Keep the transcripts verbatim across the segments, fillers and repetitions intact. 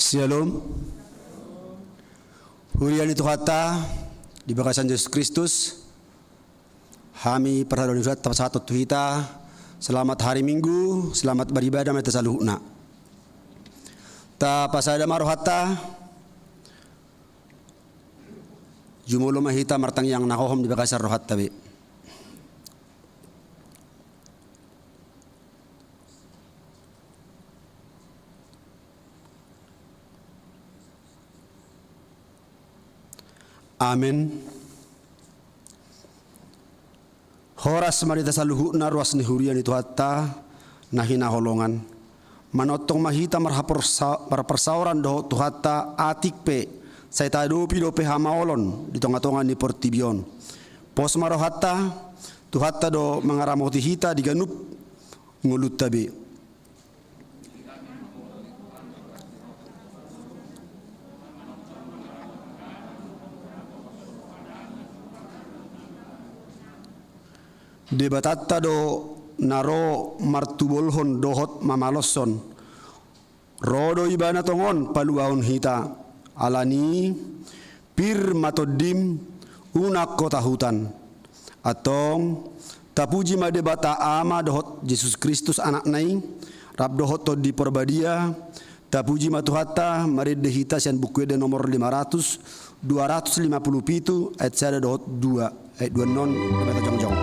Syalom. Huria ni Tuhanta di bagasan Jesus Kristus, hami parhalado ni Tuhanta pasahathon tu hita selamat hari Minggu, selamat beribadah ma hita saluhutna. Tapasada ma rohanta. Jumolo ma hita martangiang na hohom di bagasan rohanta be. Amen. Horas ma di hita saluhutna, ruas ni huria ni Tuhanta na hinaholongan. Manongtong ma hita marhaporsa-, marparsaoran dohot Tuhanta, atik pe sai taadopi dope hamaolon di tongatonga ni portibi on. Pos ma rohanta, Tuhanta do mangaramoti hita di ganup ngolunta be. Debatanta do na ro martubolhon dohot mamaloshon. Ro do Ibana tongon paluahon hita. Alani i, pir ma tondim, unang ho tahutan. Antong, tapuji ma Debata Ama dohot Jesus Kristus Anakna i, rap dohot Tondi Porbadia, tapuji ma Tuhanta, marende hita sian Buku Ende nomor lima ratus, dua ratus lima puluh pitu, ayat sada dohot dua, ayat dua non, sampe jongjong.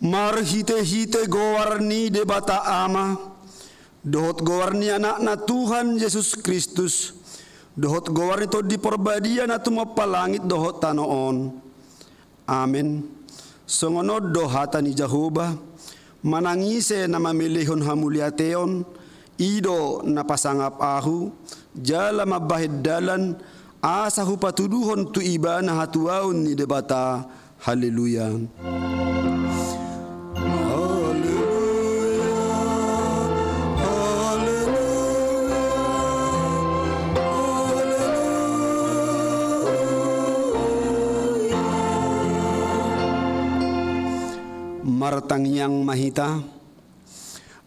Marhitehite goar ni Debata Ama, dohot goar ni Anakna Tuhan Jesus Kristus, dohot goar ni Tondi Porbadia na tumompa langit dohot tano on. Amen. Songon on do hata ni Jahowa: Manang ise na mamelehon hamuliateon, i do na pasangap Ahu, jala mambahen dalan, asa hupatuduhon tu ibana hatuaon ni Debata. Haleluya. Haleluya. Haleluya. Haleluya. Martangiang ma hita.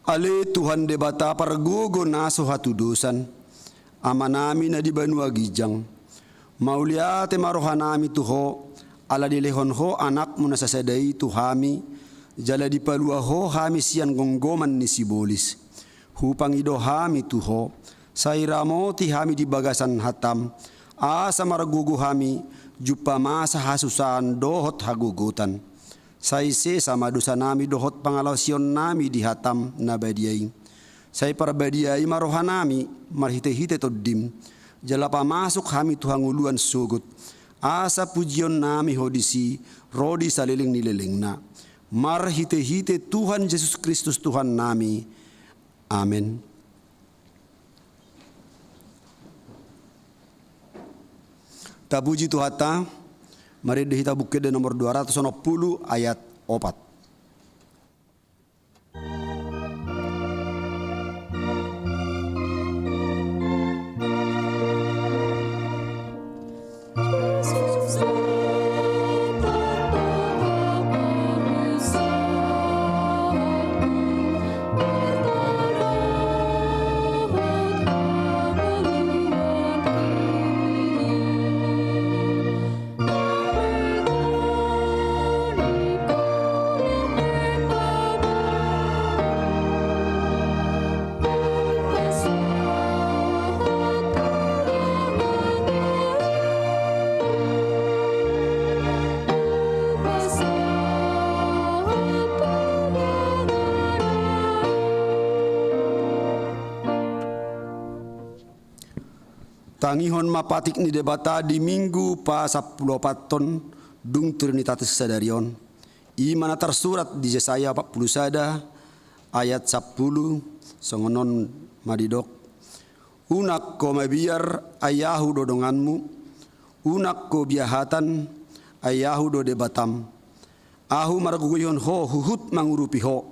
Ale Tuhan Debata pargogo na so hatudosan, Amanami na di banua ginjang, mauliate ma rohanami tu Ho, ala dilehon Ho Anakmu na sasada i tu hami, jala dipalua Ho hami sian gomgoman ni sibolis. Hupangido hami tu Ho, sai ramoti hami di bagasan hatam, asa margogo hami jumpa masa hasusahan dohot hagogotan. Sai sesa ma dosanami dohot pangalaosionnami di hatam na badia i. Sai parbadiai ma rohanami marhitehite Tondim, jala pamasuk hami tu hangoluan sogot, asa pujionnami Ho disi ro di saleleng ni lelengna. Marhitehite Tuhan Jesus Kristus Tuhannami. Amen. Tapuji Tuhanta. Marende hita Buku Ende nomor dua ratus onom pulu ayat opat. Tangihon ma patik ni Debata di Minggu pasampuluopathon dung Trinitatis sadari on. I ma na tarsurat di Jesaya opat pulu sada ayat sampulu, songon on ma didok: Unang ho mabiar, ai Ahu do donganmu. Unang ho biahatan, ai Ahu do Debatam. Ahu margogoihon ho huhut mangurupi ho,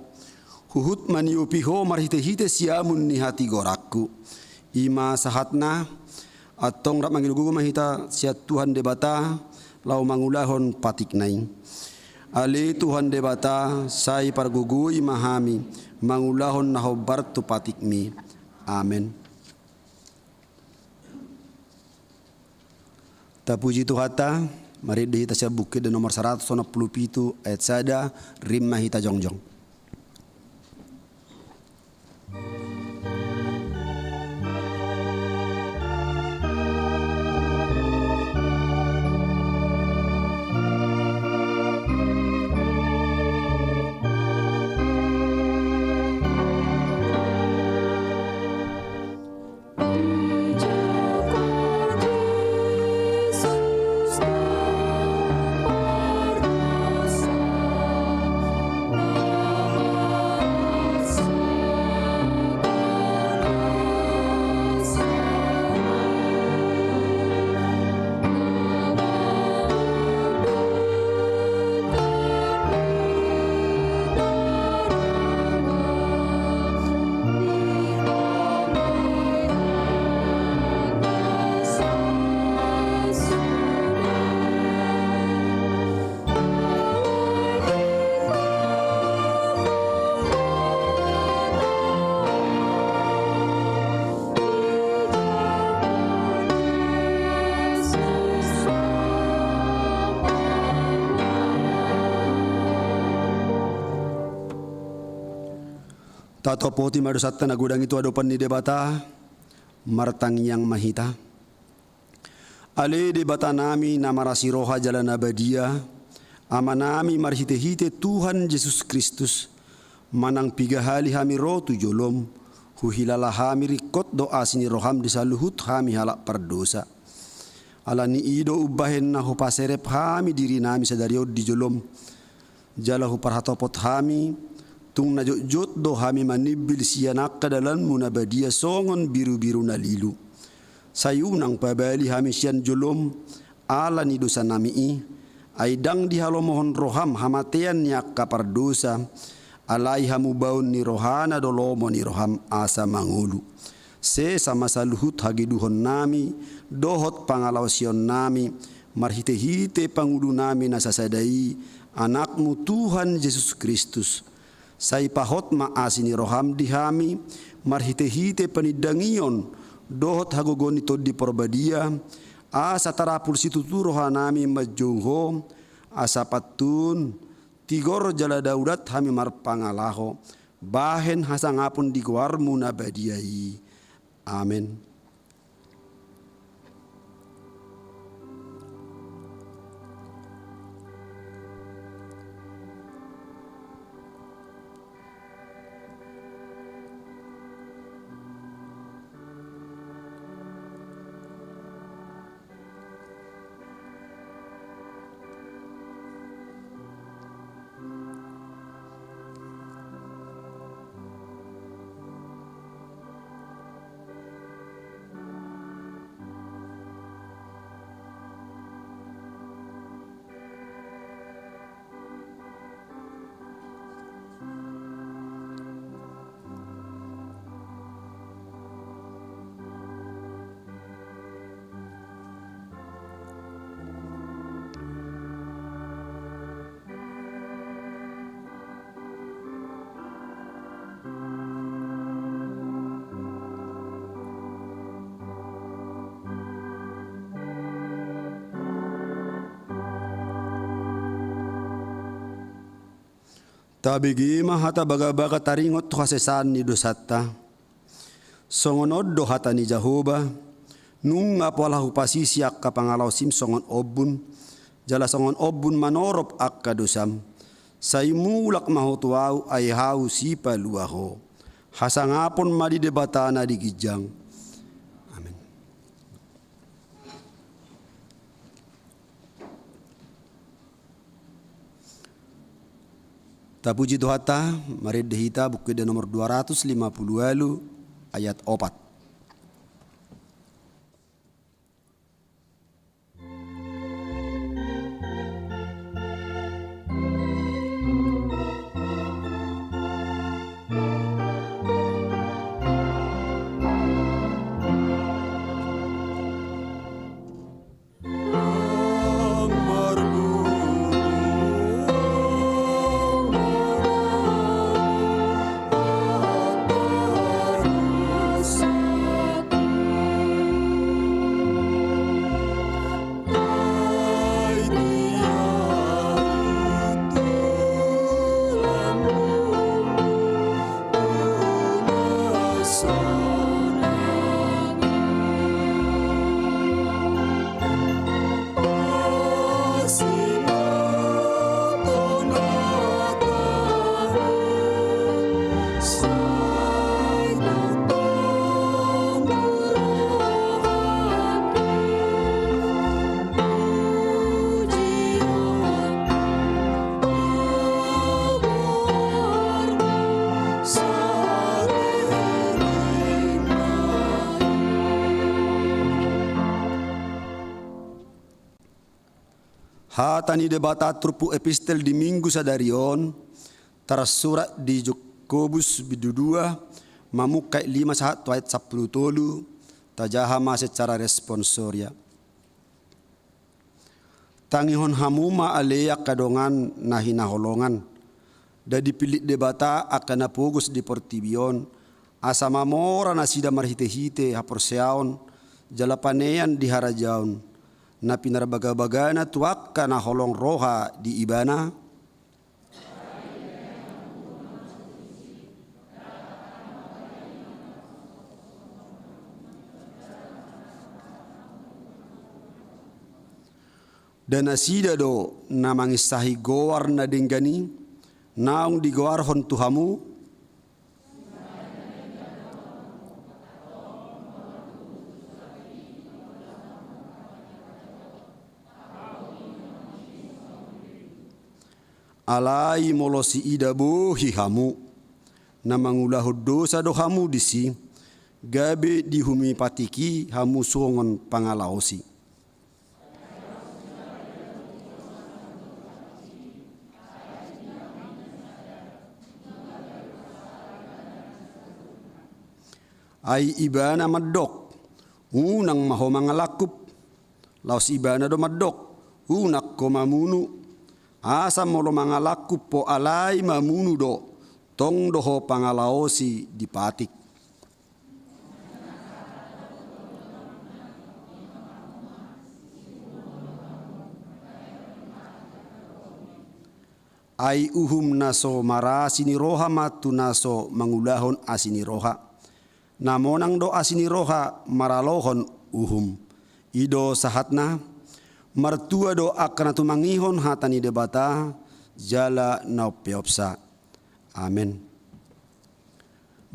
huhut maniopi ho marhitehite siamun ni hatigoranku. I ma sahatna. Antong rap manggogo ma hita sian Tuhan Debata laho mangulahon patikna i. Ale Tuhan Debata, sai pargogoi ma hami mangulahon na hombar tu patikmi. Amen. Tapuji Tuhanta. Marende hita sian Buku Ende nomor saratus onom pulu pitu ayat sada. Rap ma hita jongjong. Tatopoti ma dosanta na godang i tu adopan ni Debata. Martangiang ma hita. Ale Debatanami na marasi roha jala na badia, Amanami marhitehite Tuhan Jesus Kristus, manang piga hali hami ro tu jolom, huhilala hami ringkot do asi ni roham di saluhut hami halak pardosa. Ala ni i do umbahen na hupaserep hami dirinami sadari on di jolom, jala huparhatopot hami, tung na jotjot do hami manimbil sian angka dalanmu na badia songon birubiru na lilu. Sai unang pabali hami sian jolom ala ni dosanami i, ai ndang dihalomohon roham hamatean ni angka pardosa, alai hamubaon ni rohana do lomo ni roham asa mangolu. Sesa ma saluhut hageduhonnami dohot pangalaosionnami, marhitehite Pangulunami na sasada i, Anakmu Tuhan Jesus Kristus. Sai pahot ma asi ni roham di hami, marhitehite panindangion dohot hagogoon ni Tondi Porbadia, asa tarapul situtu rohanami manjou Ho, asa pantun tigor jala daulat hami marpangalaho bahen hasangapon di goarmu na badia i. Amen. Tabege ma hata bagabaga taringot tu hasesaan ni dosanta. Songon on do hata ni Jahowa: Nunga pola hupasisi angka pangalaosim songon ombun, jala songon ombun manorop angka dosam. Sai mulak ma ho tu Ahu, ai Ahu sipalua ho. Hasangapon ma di Debata na di ginjang. Amen. Tapuji Tuhanta, marende hita Buku Ende nomor dua ratus lima puluh ualu, ayat opat. Hata ni Debata turpuk epistel di Minggu sadari on tarsurat di Jakobus bindu dua, mamungka ayat lima sahat tu ayat sampulu tolu. Tajaha ma secara responsoria. Tangihon hamu ma ale angka dongan na hinaholongan, nda dipillit Debata angka na pogos di portibi on, asa mamora nasida marhitehite haporseaon jala panean di harajaon, na pinarbagabagana tu angka na holong roha di Ibana? Nda nasida do na manginsahi goar na denggan i, naung digoarhon tu hamu? Alai molo siida bohi hamu, na mangulahon dosa do hamu disi, gabe diuhumi patik i hamu songon pangalaosi. Ai Ibana mandok: Unang ma ho mangalangkup. Laos Ibana do mandok: Unang ho mamunu. Asa molo mangalangkup ho alai mamunu do, tong do ho pangalaosi di patik. Ai uhum na so marasi ni roha ma tu na so mangulahon asi ni roha. Na monang do asi ni roha maralohon uhum. I do sahatna. Martua do angka na tumangihon hata ni Debata jala na umpeopsa. Amen.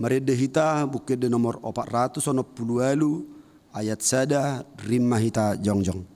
Marende hita Buku Ende nomor opat ratus onom pulu ualu, ayat sada, rima hita jongjong.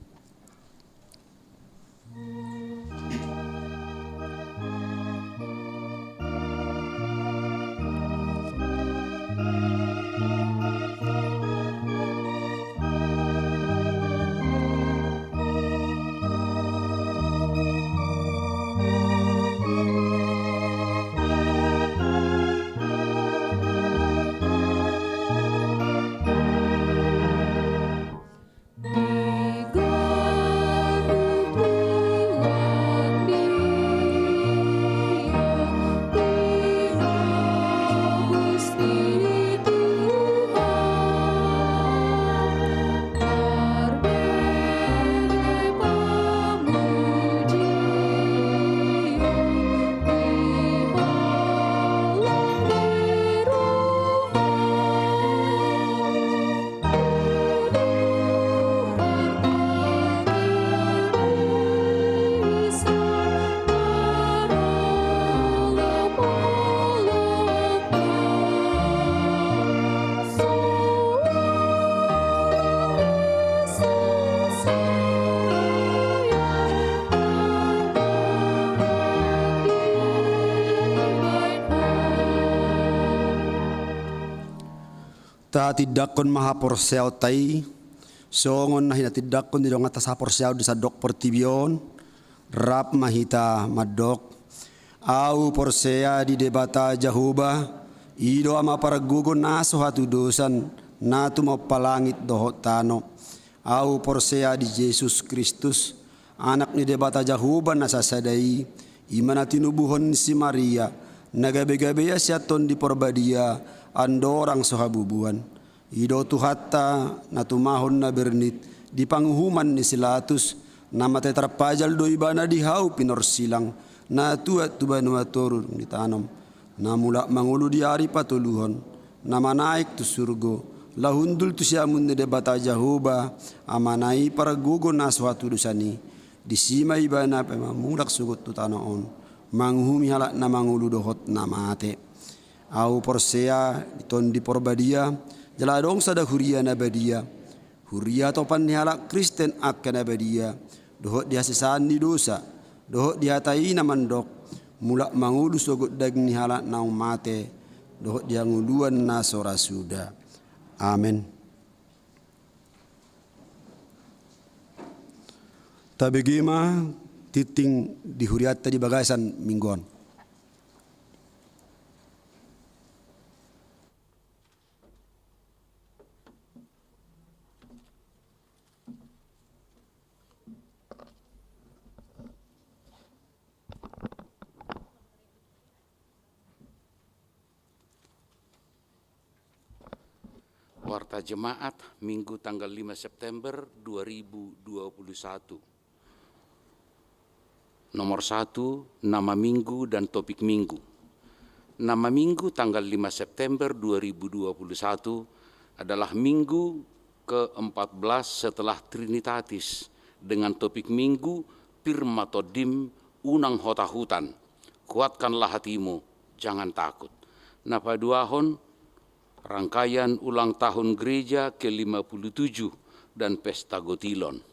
Tatindanghon ma haporseaonta i, songon na hinatindanghon ni donganta sahaporseaon di sandok portibi on. Rap ma hita mandok: Ahu porsea di Debata Jahowa, i do Ama pargogo na so hatudosan, na tumompa langit dohot tano. Ahu porsea di Jesus Kristus, Anak ni Debata Jahowa na sasada i, i ma na tinubuhon ni si Maria, na gabe-gabe ia sian Tondi Porbadia, andorang so habubuan. I do Tuhanta, na tumahon na bernit di panguhuman ni si Latus, na mate tarpajal do ibana di hau pinorsilang, na tuat tu banua toru ni tano, na mulak mangolu di ari patoluhon, na manaek tu surgo, laho hundul tu siamun ni Debata Jahowa, Amana i pargogo na so hatudosan i. Disi ma ibana pe mamulak sogot tu tano on, manguhumi halak na mangolu dohot na mate. Ahu porsea di Tondi Porbadia, jala adong sada huria na badia, huria topan ni halak Kristen angka na badia, dohot di hasesaan ni dosa, dohot di hata i na mandok: Mulak mangolu sogot daging ni halak naung mate, dohot di hangoluan na so ra suda. Amen. Tabege ma tingting di hurianta di bagasan minggu on. Warta Jemaat, Minggu tanggal lima September dua ribu dua puluh satu. Nomor satu, nama minggu dan topik minggu. Nama minggu tanggal lima September dua ribu dua puluh satu adalah minggu keempat belas setelah Trinitatis, dengan topik minggu: Pir ma tondim, unang ho tahutan, kuatkanlah hatimu, jangan takut. Na paduahon, rangkaian ulang tahun gereja ke lima puluh tujuh dan pesta gotilon.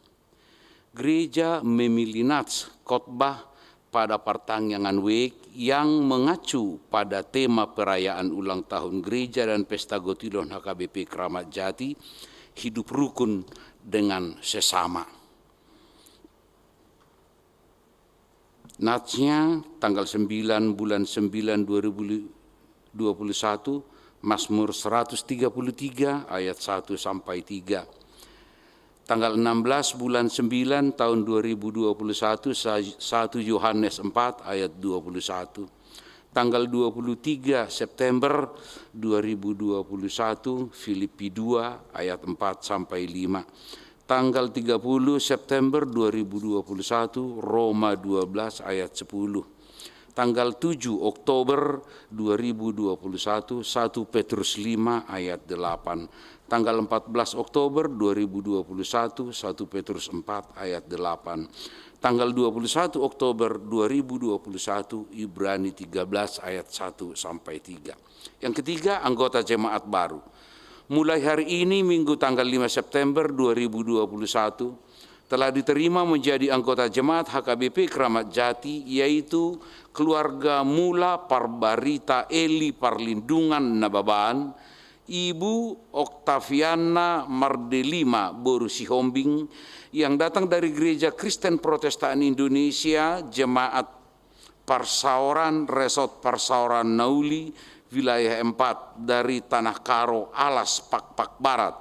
Gereja memilih nats khotbah pada partangiangan W E K yang mengacu pada tema perayaan ulang tahun gereja dan pesta gotilon H K B P Kramat Jati, hidup rukun dengan sesama. Natsnya tanggal sembilan bulan sembilan dua ribu dua puluh satu, Mazmur seratus tiga puluh tiga ayat satu sampai tiga. Tanggal enam belas bulan sembilan tahun dua ribu dua puluh satu, sa-, satu Yohanes empat ayat dua puluh satu. Tanggal dua puluh tiga September dua ribu dua puluh satu, Filipi dua ayat empat sampai lima. Tanggal tiga puluh September dua ribu dua puluh satu, Roma dua belas ayat sepuluh. Tanggal tujuh Oktober dua ribu dua puluh satu, satu Petrus lima ayat delapan. Tanggal empat belas Oktober dua ribu dua puluh satu, satu Petrus empat ayat delapan. Tanggal dua puluh satu Oktober dua ribu dua puluh satu, Ibrani tiga belas ayat satu sampai tiga. Yang ketiga, anggota jemaat baru. Mulai hari ini, Minggu tanggal lima September dua ribu dua puluh satu, telah diterima menjadi anggota jemaat H K B P Kramat Jati, yaitu keluarga mula Parbarita Eli Parlindungan Nababan, Ibu Oktaviana Mardelima boru Sihombing, yang datang dari Gereja Kristen Protestan Indonesia, Jemaat Parsaoran, Resort Parsaoran Nauli, Wilayah empat, dari Tanah Karo, Alas Pakpak Barat.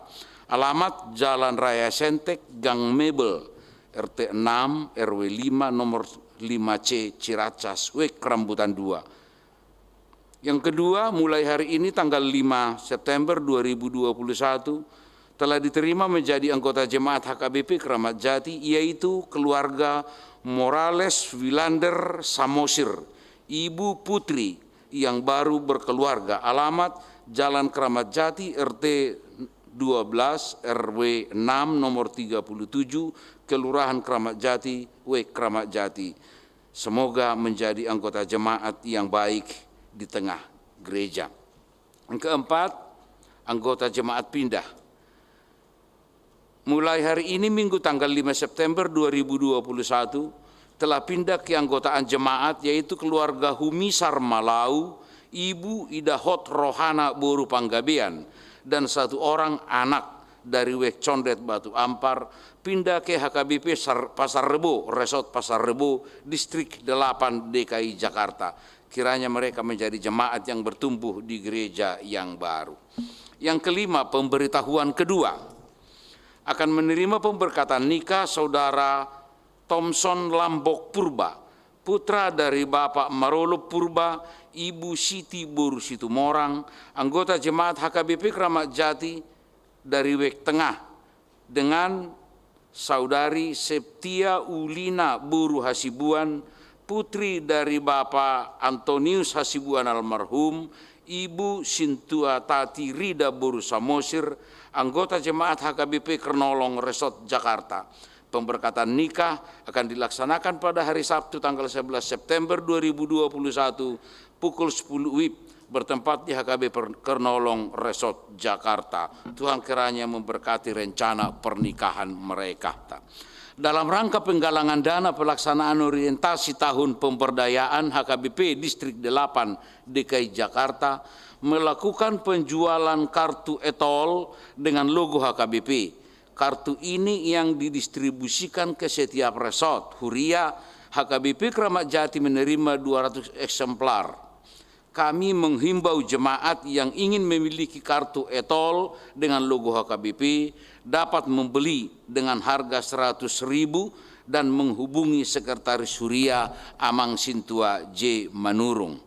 Alamat: Jalan Raya Sentek, Gang Mebel, R T enam, R W lima, nomor lima C, Ciracas, W E K Rambutan dua. Yang kedua, mulai hari ini tanggal lima September dua ribu dua puluh satu, telah diterima menjadi anggota jemaat H K B P Kramat Jati, yaitu keluarga Morales Wilander Samosir, Ibu Putri, yang baru berkeluarga. Alamat: Jalan Kramat Jati, R T dua belas, R W enam, nomor tiga puluh tujuh, Kelurahan Kramat Jati, W E K Kramat Jati. Semoga menjadi anggota jemaat yang baik di tengah gereja. Yang keempat, anggota jemaat pindah. Mulai hari ini, Minggu tanggal lima September dua ribu dua puluh satu, telah pindah keanggotaan jemaat, yaitu keluarga Humisar Malau, Ibu Idahot Rohana boru Panggabean, dan satu orang anak dari Wek Condet Batu Ampar pindah ke H K B P Sar-, Pasar Rebo, Resort Pasar Rebo, Distrik delapan D K I Jakarta. Kiranya mereka menjadi jemaat yang bertumbuh di gereja yang baru. Yang kelima, pemberitahuan kedua. Akan menerima pemberkatan nikah Saudara Thomson Lambok Purba, putra dari Bapak Marolop Purba, Ibu Siti boru Situmorang, anggota jemaat H K B P Kramat Jati dari Wek Tengah, dengan Saudari Septia Ulina boru Hasibuan, putri dari Bapak Antonius Hasibuan almarhum, Ibu Sintua Tati Rida boru Samosir, anggota jemaat H K B P Kernolong Resort Jakarta. Pemberkatan nikah akan dilaksanakan pada hari Sabtu tanggal sebelas September dua ribu dua puluh satu pukul sepuluh W I B, bertempat di H K B P Kernolong Resort Jakarta. Tuhan kiranya memberkati rencana pernikahan mereka. Dalam rangka penggalangan dana pelaksanaan orientasi tahun pemberdayaan, H K B P Distrik delapan D K I Jakarta melakukan penjualan kartu e-tol dengan logo H K B P. Kartu ini yang didistribusikan ke setiap resort. Huria, H K B P Kramat Jati menerima dua ratus eksemplar. Kami menghimbau jemaat yang ingin memiliki kartu e-tol dengan logo H K B P dapat membeli dengan harga seratus ribu dan menghubungi Sekretaris Huria, Amang Sintua J Manurung.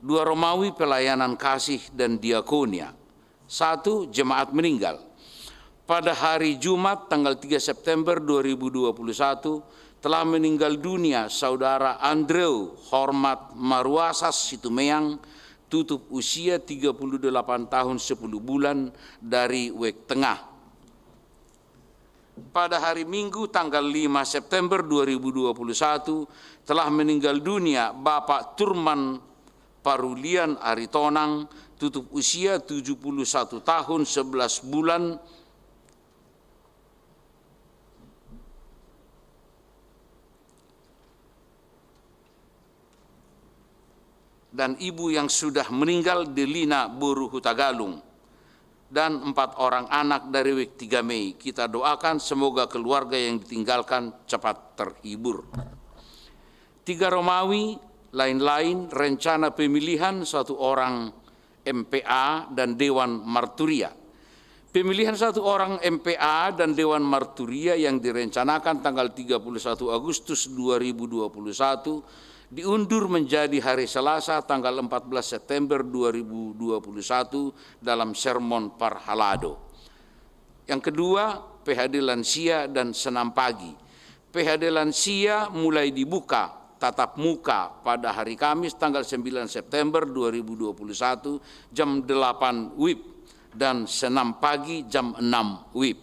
Dua Romawi, pelayanan kasih dan diakonia. Satu, jemaat meninggal. Pada hari Jumat tanggal tiga September dua ribu dua puluh satu, telah meninggal dunia Saudara Andreu Hormat Maruasas Situmeang, tutup usia tiga puluh delapan tahun sepuluh bulan, dari Wek Tengah. Pada hari Minggu tanggal lima September dua ribu dua puluh satu, telah meninggal dunia Bapak Turman Parulian Aritonang, tutup usia tujuh puluh satu tahun sebelas bulan, dan ibu yang sudah meninggal, Delina boru Hutagalung, dan empat orang anak dari Wek Tiga Mei. Kita doakan semoga keluarga yang ditinggalkan cepat terhibur. Tiga Romawi, lain-lain, rencana pemilihan satu orang M P A dan Dewan Marturia. Pemilihan satu orang M P A dan Dewan Marturia yang direncanakan tanggal tiga puluh satu Agustus dua ribu dua puluh satu diundur menjadi hari Selasa tanggal empat belas September dua ribu dua puluh satu dalam sermon parhalado. Yang kedua, P H D lansia dan senam pagi. P H D lansia mulai dibuka tatap muka pada hari Kamis tanggal sembilan September dua ribu dua puluh satu jam delapan W I B dan senam pagi jam enam W I B.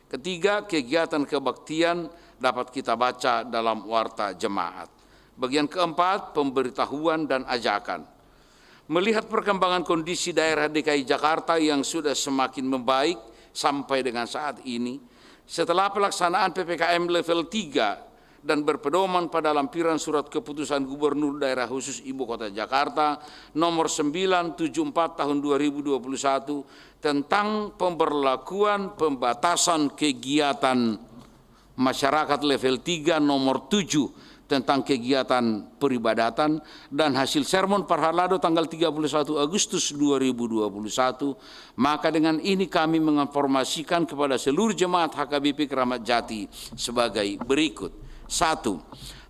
Ketiga, kegiatan kebaktian dapat kita baca dalam warta jemaat. Bagian keempat, pemberitahuan dan ajakan. Melihat perkembangan kondisi daerah D K I Jakarta yang sudah semakin membaik sampai dengan saat ini, setelah pelaksanaan P P K M level tiga dan berpedoman pada lampiran surat keputusan Gubernur Daerah Khusus Ibu Kota Jakarta nomor sembilan tujuh empat tahun dua ribu dua puluh satu tentang pemberlakuan pembatasan kegiatan masyarakat level tiga nomor tujuh tentang kegiatan peribadatan, dan hasil sermon parhalado tanggal tiga puluh satu Agustus dua ribu dua puluh satu, maka dengan ini kami menginformasikan kepada seluruh jemaat H K B P Kramat Jati sebagai berikut. Satu,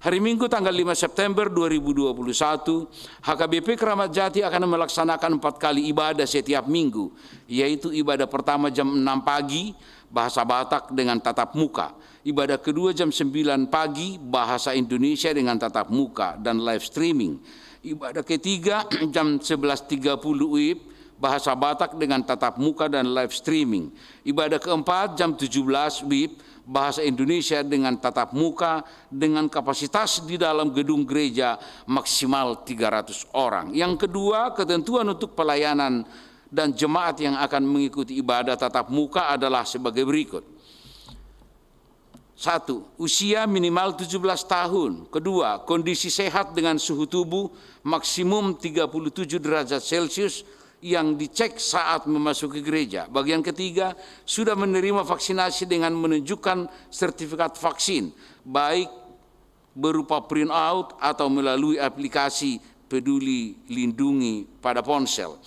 hari Minggu tanggal lima September dua ribu dua puluh satu, H K B P Kramat Jati akan melaksanakan empat kali ibadah setiap minggu, yaitu ibadah pertama jam enam pagi, bahasa Batak dengan tatap muka. Ibadah kedua jam sembilan pagi, bahasa Indonesia dengan tatap muka dan live streaming. Ibadah ketiga jam sebelas tiga puluh W I B, bahasa Batak dengan tatap muka dan live streaming. Ibadah keempat jam tujuh belas W I B, bahasa Indonesia dengan tatap muka, dengan kapasitas di dalam gedung gereja maksimal tiga ratus orang. Yang kedua, ketentuan untuk pelayanan dan jemaat yang akan mengikuti ibadah tatap muka adalah sebagai berikut. Satu, usia minimal tujuh belas tahun. Kedua, kondisi sehat dengan suhu tubuh maksimum tiga puluh tujuh derajat Celcius yang dicek saat memasuki gereja. Bagian ketiga, sudah menerima vaksinasi dengan menunjukkan sertifikat vaksin, baik berupa print out atau melalui aplikasi Peduli Lindungi pada ponsel.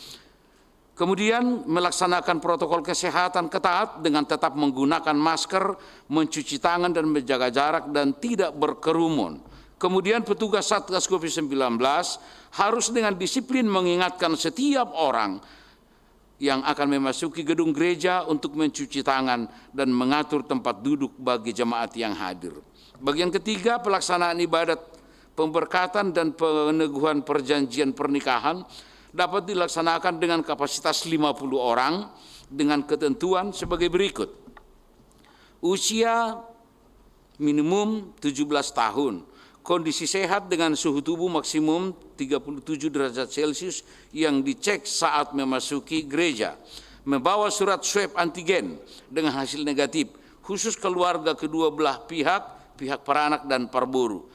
Kemudian, melaksanakan protokol kesehatan ketat dengan tetap menggunakan masker, mencuci tangan, dan menjaga jarak, dan tidak berkerumun. Kemudian, petugas Satgas covid sembilan belas harus dengan disiplin mengingatkan setiap orang yang akan memasuki gedung gereja untuk mencuci tangan dan mengatur tempat duduk bagi jemaat yang hadir. Bagian ketiga, pelaksanaan ibadat pemberkatan dan peneguhan perjanjian pernikahan dapat dilaksanakan dengan kapasitas lima puluh orang dengan ketentuan sebagai berikut. Usia minimum tujuh belas tahun. Kondisi sehat dengan suhu tubuh maksimum tiga puluh tujuh derajat Celcius yang dicek saat memasuki gereja. Membawa surat swab antigen dengan hasil negatif, khusus keluarga kedua belah pihak, pihak paranak dan parboru.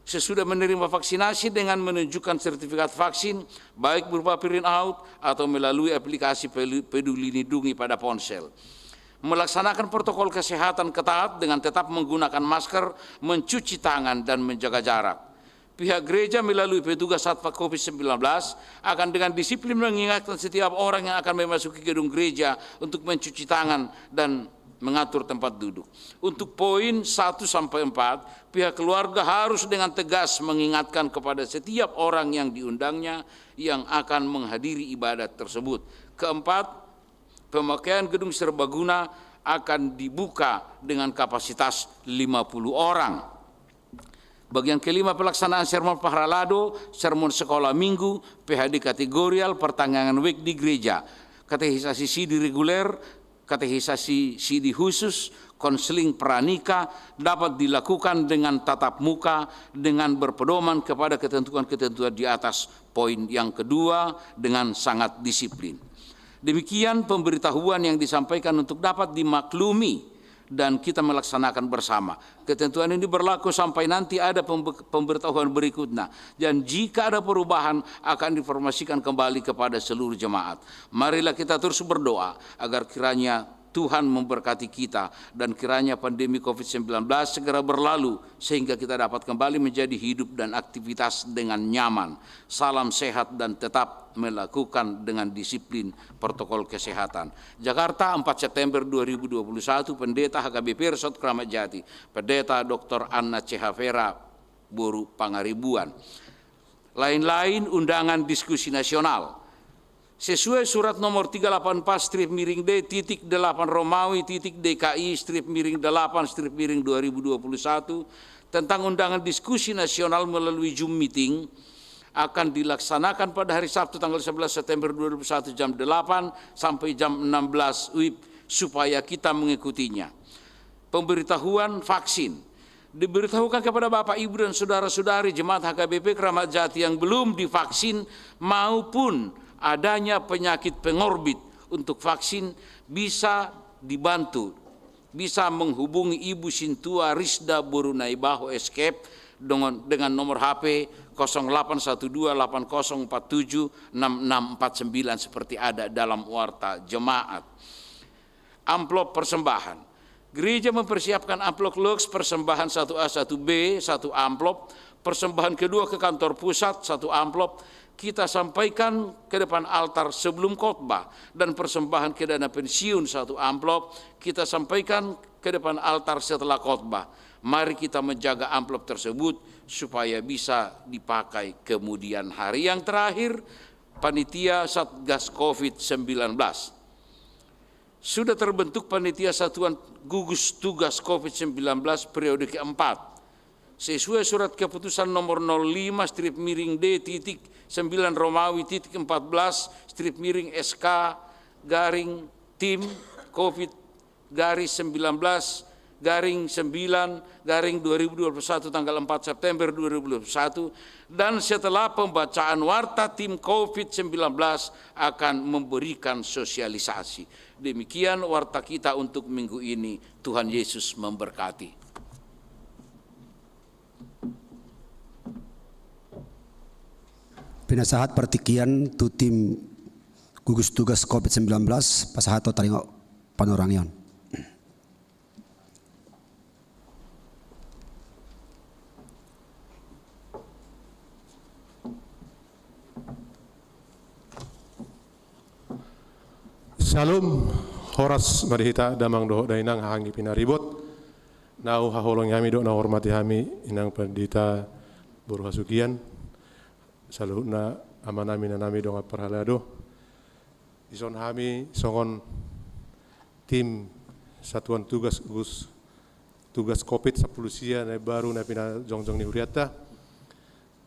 Sesudah menerima vaksinasi dengan menunjukkan sertifikat vaksin, baik berupa print out atau melalui aplikasi Pelu-, Peduli Lindungi pada ponsel. Melaksanakan protokol kesehatan ketat dengan tetap menggunakan masker, mencuci tangan, dan menjaga jarak. Pihak gereja melalui petugas Satpam covid sembilan belas akan dengan disiplin mengingatkan setiap orang yang akan memasuki gedung gereja untuk mencuci tangan dan mengatur tempat duduk. Untuk poin satu sampai empat, pihak keluarga harus dengan tegas mengingatkan kepada setiap orang yang diundangnya yang akan menghadiri ibadat tersebut. Keempat, pemakaian gedung serbaguna akan dibuka dengan kapasitas lima puluh orang. Bagian kelima, pelaksanaan sermon Pahralado, sermon sekolah minggu, P H D kategorial, pertangiangan week di gereja. Katekisasi sidi reguler, katekisasi sidi khusus, konseling pranikah dapat dilakukan dengan tatap muka dengan berpedoman kepada ketentuan-ketentuan di atas, poin yang kedua, dengan sangat disiplin. Demikian pemberitahuan yang disampaikan untuk dapat dimaklumi dan kita melaksanakan bersama. Ketentuan ini berlaku sampai nanti ada pembe-, pemberitahuan berikutnya. Dan jika ada perubahan, akan diinformasikan kembali kepada seluruh jemaat. Marilah kita terus berdoa agar kiranya Tuhan memberkati kita dan kiranya pandemi covid sembilan belas segera berlalu sehingga kita dapat kembali menjadi hidup dan aktivitas dengan nyaman. Salam sehat dan tetap melakukan dengan disiplin protokol kesehatan. Jakarta, empat September dua ribu dua puluh satu, Pendeta H K B P Resort Kramat Jati, Pendeta Doktor Anna Cehavera, boru Pangaribuan. Lain-lain undangan diskusi nasional. Sesuai surat nomor tiga lapan empat strip miring D titik delapan Romawi titik D K I strip miring delapan strip miring dua ribu dua puluh satu tentang undangan diskusi nasional melalui Zoom meeting, akan dilaksanakan pada hari Sabtu tanggal sebelas September dua ribu dua puluh satu jam delapan sampai jam enam belas W I B supaya kita mengikutinya. Pemberitahuan vaksin. Diberitahukan kepada Bapak, Ibu, dan saudara-saudari jemaat H K B P Kramat Jati yang belum divaksin maupun adanya penyakit pengorbit untuk vaksin bisa dibantu, bisa menghubungi Ibu Sintua Risda boru Naibaho Eskep dengan, dengan nomor H P kosong delapan satu dua delapan kosong empat tujuh enam enam empat sembilan seperti ada dalam warta jemaat. Amplop persembahan. Gereja mempersiapkan amplop loks persembahan satu A satu B, satu amplop, persembahan kedua ke kantor pusat, satu amplop, kita sampaikan ke depan altar sebelum khotbah, dan persembahan ke dana pensiun, satu amplop, kita sampaikan ke depan altar setelah khotbah. Mari kita menjaga amplop tersebut supaya bisa dipakai kemudian hari. Yang terakhir, panitia Satgas covid sembilan belas. Sudah terbentuk panitia satuan gugus tugas covid sembilan belas periode keempat. Sesuai surat keputusan nomor nol lima strip miring D titik sembilan Romawi titik empat belas strip miring S K garing tim covid garis sembilan belas garing sembilan garing dua ribu dua puluh satu tanggal empat September dua ribu dua puluh satu, dan setelah pembacaan warta, tim covid sembilan belas akan memberikan sosialisasi. Demikian warta kita untuk minggu ini. Tuhan Yesus memberkati. Pinasahat partingkian tu tim Gugus tugas covid sembilan belas pasahat tu taringot panurangion. Syalom, horas ma di hita damang dohot dainang haha anggi pinaribot. Na huhaholongi hami dohot na huhormati hami inang pandita boru hasugian, saluhutna amanami, inanami, dongan parhalado. Dison hami songon tim satuan tugas, gugus tugas covid sampulu sia na baru na pinajongjong ni hurianta.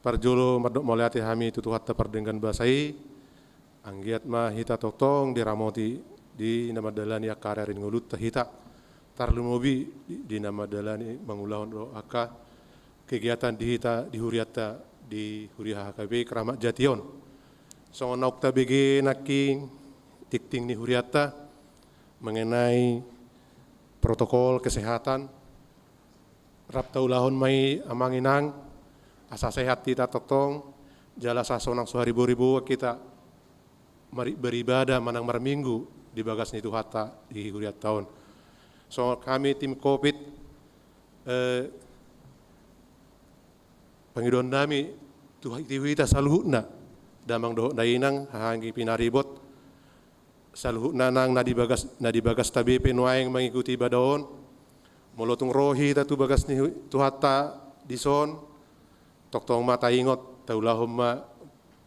Parjolo mandok mauliate hami tu Tuhanta pardenggan basa i. Anggiat ma hita tongtong diramoti di na mandalani angka ari-ari ni ngolunta hita. Tarlumobi di, di na mandalani mangulahon do angka kegiatan di hita di hurianta, di huria H K B i Kramat Jati on. Songon naung tabege nangkin tingting ni hurianta mengenai protokol kesehatan, rap taulahon ma i amang inang, asa sehat hita tongtong, jala asa sonang so hariboriboan hita mari-, beribadah manang marminggu di bagas ni Tuhanta di hurianta on. Songon hami tim covid, eh, pangidoannami tu hita saluhutna damang dohot dainang haha anggi pinaribot, saluhutna nang na di bagas, na di bagasta be pe nuaeng mangikuti ibadah on. Molo tung ro hita tu bagas ni hu-, Tuhanta dison, tongtong ma taingot, taulahon ma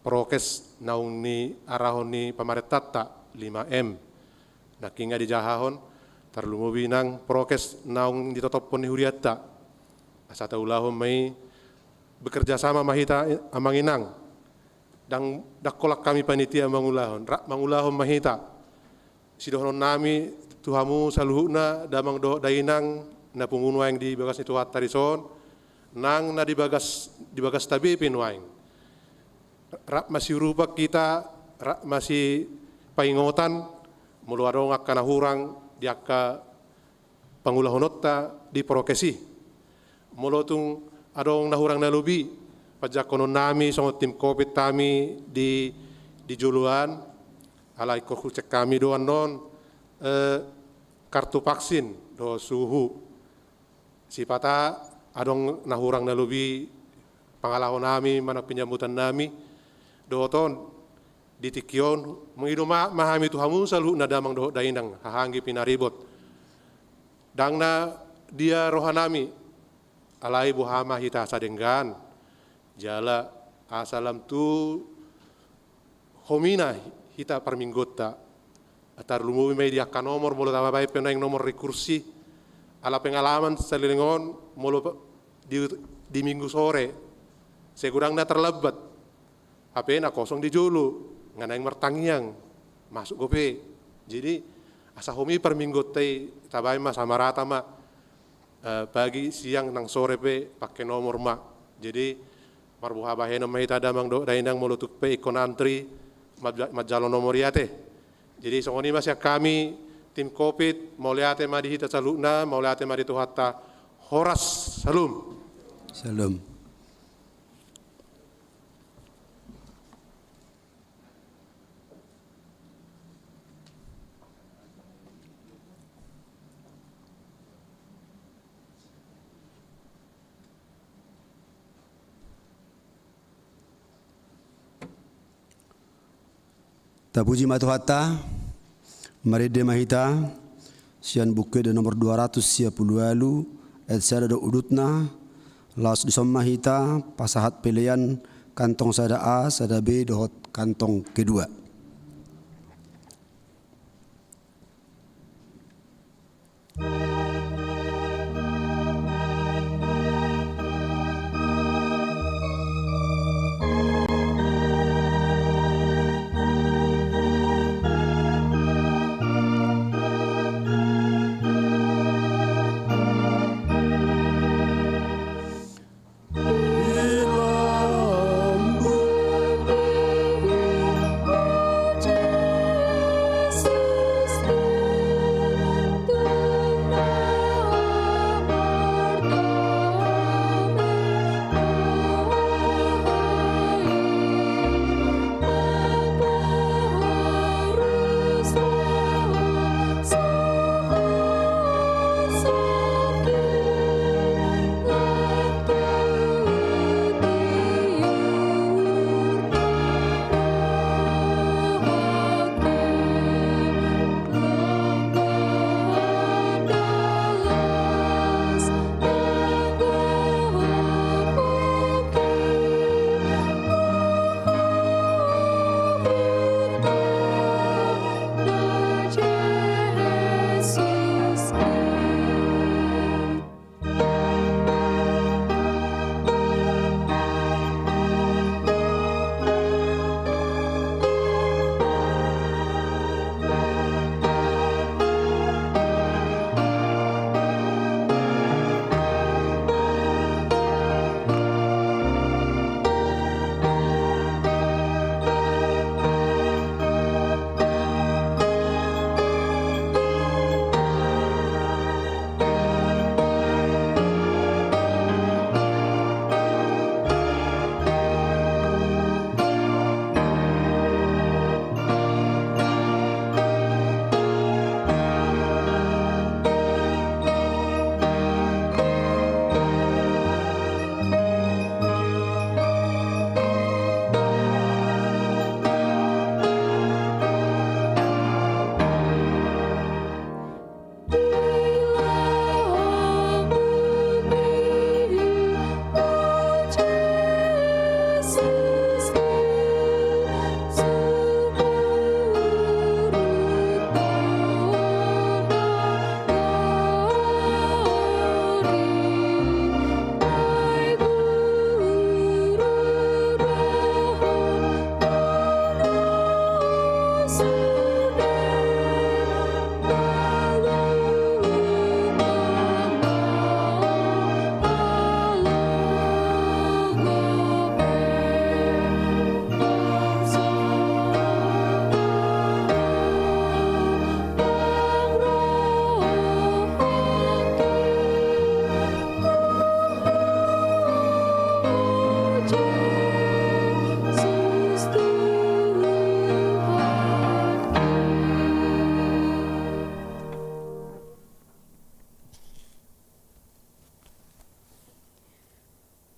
prokes naung niarahon ni pamarentanta, lima M. Nangkin nga dijahahon, tarlumobi nang prokes naung nitotophon ni hurianta. Asa taulahon ma i, bekerja sama ma hita, amang inang. Ndang, ndang holan hami panitia mangulahon, rap mangulahon ma hita. Sidohononnami tu hamu saluhutna damang dohot dainang na pungu nuaeng di bagas ni Tuhanta dison, nang na di bagas, di bagasta be pe nuaeng. Rap masiurupan hita, rap masipaingotan, molo adong angka na hurang di angka pangulahononta di prokes i. Molo tung adong na hurang na lobi, panjangkononnami songon tim covid hami di, di joloan, alai ingkon hucek hami do annon, eh, kartu vaksin dohot suhu. Sipata adong na hurang na lobi pangalahonami manang penyambutanami, dohot on, di tingki on, mangido ma, ma hami tu hamu saluhutna damang dohot dainang haha anggi pinaribot. Ndang na dia rohanami, alai boha ma hita asa denggan, jala asa lam tu homina hita parmingguonta. Tarlumobi ma i di angka nomor, molo tabaen pe nuaeng nomor rekursi. Ala pengalaman saleleng on, molo pe-, di, di minggu sore, sai godang na tarlambat. Hape na kosong di jolo, nga naeng martangiang, masuk dope. Jadi, asa homi parmingguonta i, tabaen ma sama rata ma. Eh, pagi, siang, nang sore pe pake nomor ma. Jadi, marboha bahenon ma hita damang dohot dainang molo tung pe ingkon antri, ma-, manjalo nomor i ate. Jadi, songon i ma sian hami, tim covid, mauliate ma di hita saluhutna, mauliate ma di Tuhanta, horas, syalom. Syalom. Tapuji ma Tuhanta, marende ma hita, sian Buku Ende nomor dua ratus sia pulu ualu, ayat sada dohot udutna, laos dison ma hita pasahat pelean kantong sada A, sada B, dohot kantong kedua.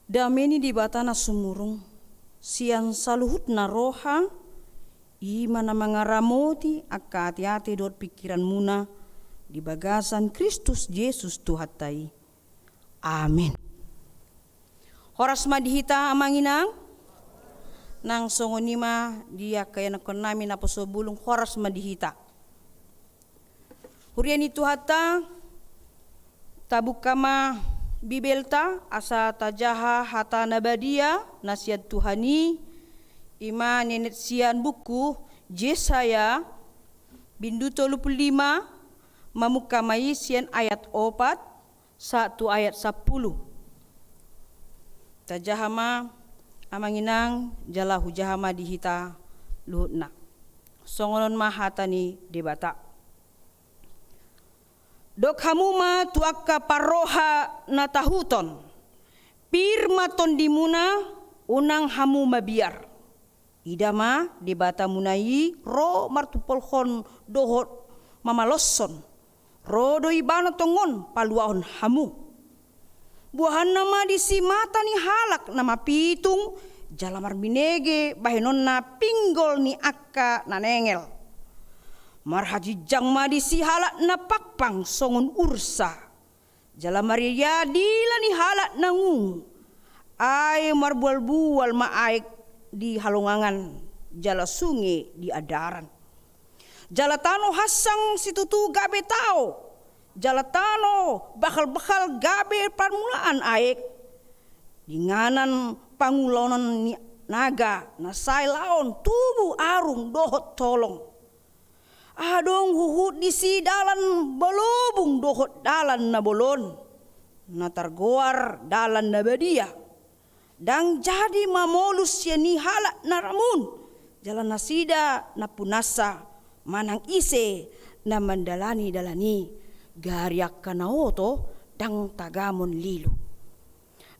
Dame ni Debata na sumurung sian saluhutna roha, i ma na mangaramoti angka ateate dohot pingkiranmuna di bagasan Kristus Jesus Tuhanta i. Amen. Horas ma di hita amang inang. Nang songon i ma di angka ianakkonnami naposobulung, horas ma di hita. Huria ni Tuhanta, tabuka ma Bibelta asa tajaha hata na badia na sian Tuhan i, i ma nienet sian buku Jesaya, bindu tolu pulu lima, mamungka ma i sian ayat opat sahat tu ayat sampulu. Tajaha ma amang inang, jala hujaha ma di hita luhutna. Songon on ma hata ni Debata. Dok hamu ma tu angka parroha na tahuton, pir ma tondimuna, unang hamu mabiar. Ida ma, Debatamuna i ro martumpolhon dohot mamaloshon. Ro do Ibana tongon paluahon hamu. Buahanna ma disi mata ni halak na mapitung, jala marbinege bahenonna pinggol ni angka na nengel. Marhajinjang ma disi halak na pangpang songon ursa. Jala marriaria dila ni halak na ngungu. Ai marbualbual ma aek di halongangan, jala sunge di andaran. Jala tano hansang situtu gabe tao, jala tano bahalbahal gabe parmulaan aek. Di inganan pangulaonon ni naga na sai laon tubu arung dohot tolong. Adong huhut disi dalan balobung dohot dalan na bolon, na targoar dalan na badia. Ndang jadi mamolus sian i halak na ramun, jala nasida nampunansa, manang ise na mandalani dalan i, gari angka na oto ndang tagamon lilu.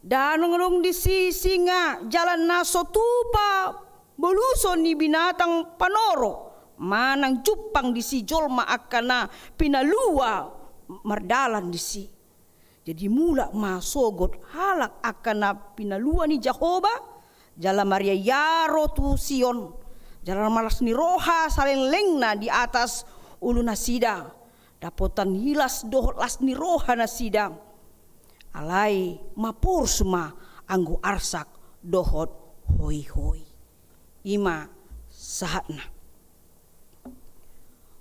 Ndang adong disi singa jala na so tupa boluson ni binatang panoro, manang jumpang disi jolma angka na pinalua mardalan disi. Jadi mulak ma sogot halak angka na pinalua ni Jahowa, jala marriaria ro tu Sion, jala marlas ni roha salelengna di atas ulunasida, dapotan i las dohot las ni roha nasida. Alai maporus ma anggo arsak dohot hoihoi. I ma sahatna.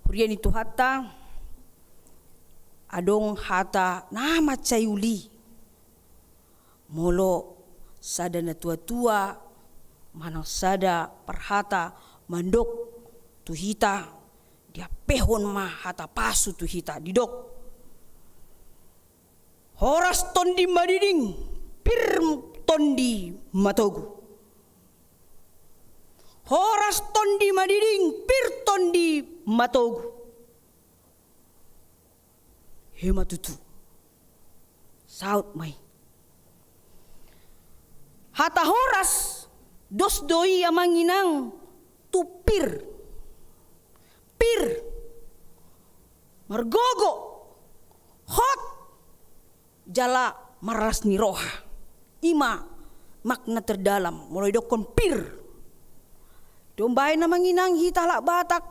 Huria ni Tuhanta, adong hata na mansai uli. Molo sada natuatua manang sada parhata mandok tu hita, diampehon ma hata pasu tu hita, didok: Horas tondi madiding, pir tondi matogu. Horas tondi madiding, pir tondi matogu. Ima tutu. Saut ma i. Hata horas, dos do i amang inang tu pir. Pir. Margogo. Hot. Jala marlas ni roha. I ma makna terdalam molo didokkon pir. Diombai amang inang hita halak Batak,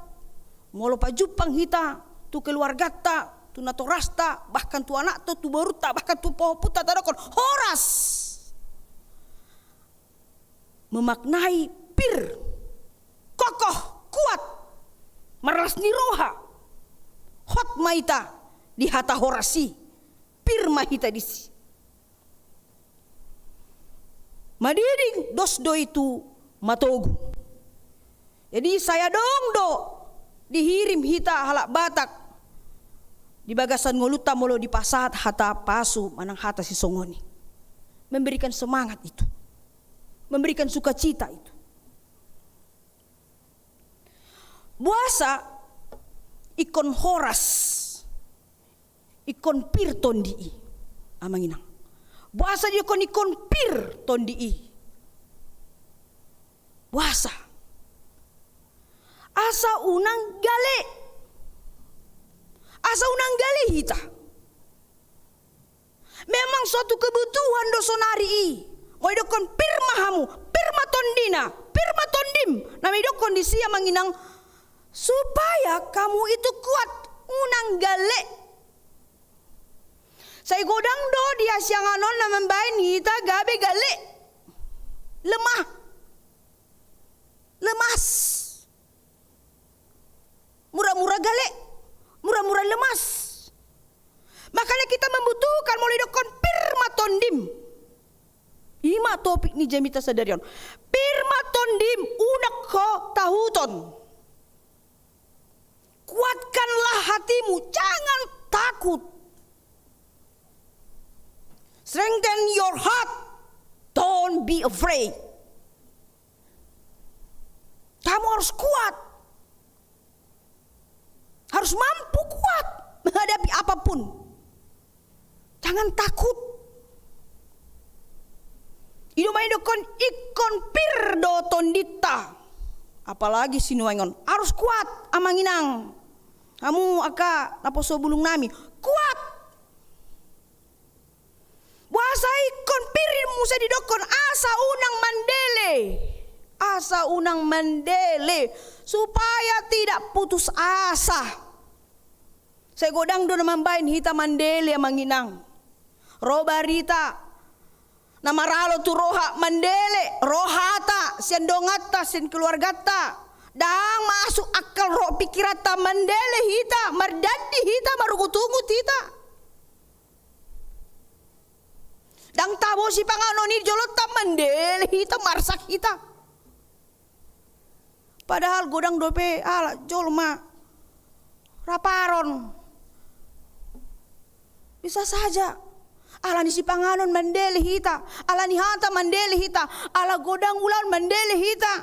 molo pajumpang hita tu keluarganta, tu natorasta, bahkan tu anakta, tu borunta, bahkan tu pahompunta, tadokkon horas. Memaknai pir, kokoh, kuat, marlas ni roha. Hot ma hita di hata horas i, pir ma hita disi. Madiding, dos do i tu matogu. Jadi sai adong do Dihirim hita halak Batak di bagasan ngolunta molo dipasahat hata pasu manang hata sisongon i. Memberikan semangat itu. Memberikan sukacita itu. Boasa ingkon horas, ingkon pir tondi i, amang inang? Boasa didokkon ingkon pir tondi i? Boasa? Asa unang gale. Asa unang gale hita. Memang suatu kebutuhan do sonari i. Molo didokkon pir ma hamu, pir ma tondina, pir ma tondim. Na didokkon disi, amang inang, supaya kamu itu kuat, unang gale. Sai godang do di hasiangan on na mambaen hita gabe gale. Lemah. Lemas. Mura-mura gale, mura-mura lemas. Makanya kita membutuhkan, molo didokkon pir ma tondim. I ma topik ni jamita sadari on. Pir ma tondim, unang ho tahuton. Kuatkanlah hatimu, jangan takut. Strengthen your heart, don't be afraid. Kamu harus kuat. Harus mampu kuat menghadapi apapun. Jangan takut. I do ma didokkon ingkon pir do tondinta. Apalagi sinuaeng on. Harus kuat, amang inang. Hamu angka naposo bulung nami. Kuat. Boasa ingkon pir i muse didokkon, asa unang mandele. Asa unang mandele. Supaya tidak putus asa. Sai godang do na mambaen hita mandele, amang inang. Ro barita na maralo tu roha, mandele, ro hata sian donganta, sian keluarganta. Ndang masuk akal ro pikiranta, mandele hita, mardandi hita, marugutungut hita. Ndang tabo sipanganon i jolonta, mandele hita, marsak hita. Padahal godang dope ala jolma raparon. Bisa saja. Ala ni sipanganon mandele hita, ala ni hata mandele hita, ala godang ulaon mandele hita.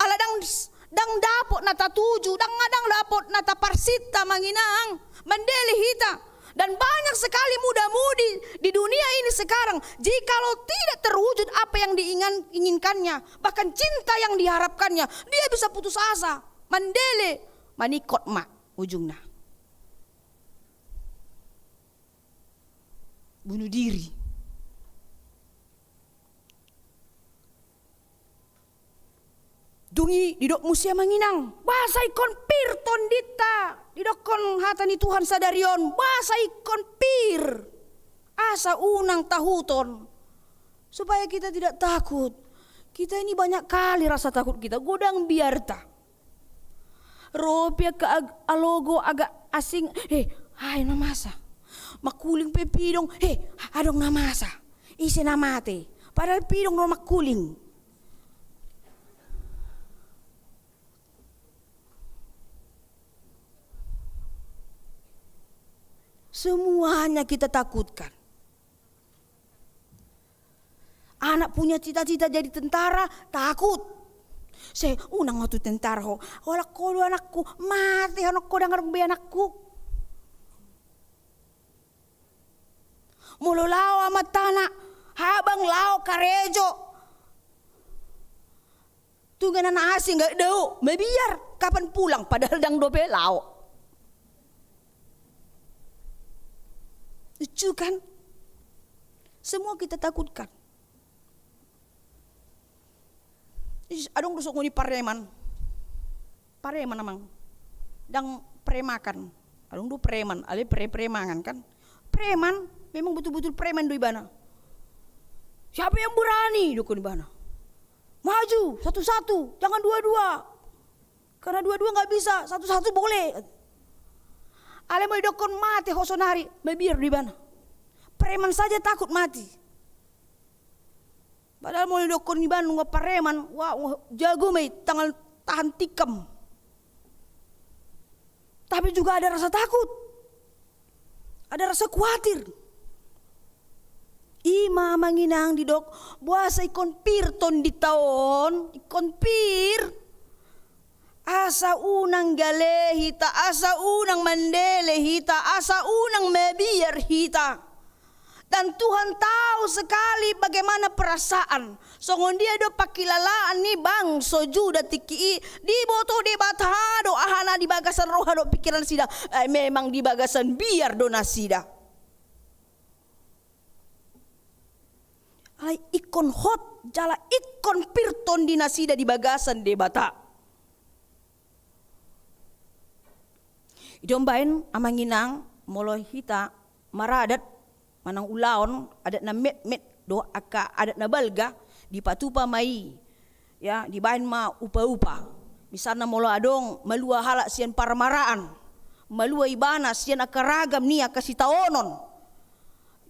Ala ndang, ndang dapot na tatuju, ndang, ndang dapot na taparsinta, amang inang, mandele hita. Dan banyak sekali muda-mudi di dunia ini sekarang, jikalau tidak terwujud apa yang diinginkannya, bahkan cinta yang diharapkannya, dia bisa putus asa. Mandele, maningkot ma ujungna. Bunuh diri. Dung i didok muse, amang inang, boasa ingkon pir tondinta. Didokkon hata ni Tuhan sadari on, boasa ingkon pir. Asa unang tahuton. Supaya kita tidak takut. Kita ini banyak kali rasa takut kita, godang biarta. Ro pe angka ag-, alogo agak asing, eh, ai na masa. Mangkuling pe pidong, eh, adong na masa. Ise na mate. Padahal pidong ro mangkuling. Semuanya kita takutkan. Anak punya cita-cita jadi tentara, takut. Se, unang ho tu tentara ho. Holan ho do anakku, mate ho, holan ho, ndang adong be anakku. Molo laho amantana, abang laho karejo. Tung na asing, nggak dao, mabiar, kapan pulang, padahal ndang dope laho. Lucu kan? Semua kita takutkan. Is, adong do songon i pareman. Pareman, amang. Ndang premakan. Adong do preman, alai pre-, premangan kan. Preman, memang betul-betul preman do ibana. Siapa yang berani, didokkon ibana. Maju, satu-satu, jangan dua-dua. Karena dua-dua nggak bisa, satu-satu boleh. Alai molo didokkon mate ho sonari, mabiar do ibana. Preman saja takut mati. Padahal molo didokkon ibana nunga pareman, wah, wah, jago ma i, tangan tahan tikam. Tapi juga ada rasa takut. Ada rasa kuatir. I ma amang inang didok, boasa ingkon pir tondinta on, ingkon pir. Asa unang gale hita, asa unang mandele hita, asa unang mabiar hita. Dan Tuhan tahu sekali bagaimana perasaan. Songon dia do pangkilalaan ni bangso Juda tingki i, diboto Debata do aha na di bagasan roha dohot pingkiran nasida. Eh, memang di bagasan biar do nasida. Alai ingkon hot, jala ingkon pir tondi nasida di bagasan Debata. I do umbahen amang inang, molo hita maradat manang ulaon adat na metmet dohot angka adat na balga, dipatupa ma i, ya, dibahen ma upa-upa. Misalna molo adong malua halak sian parmaraan, malua ibana sian angka ragam ni angka sitaonon,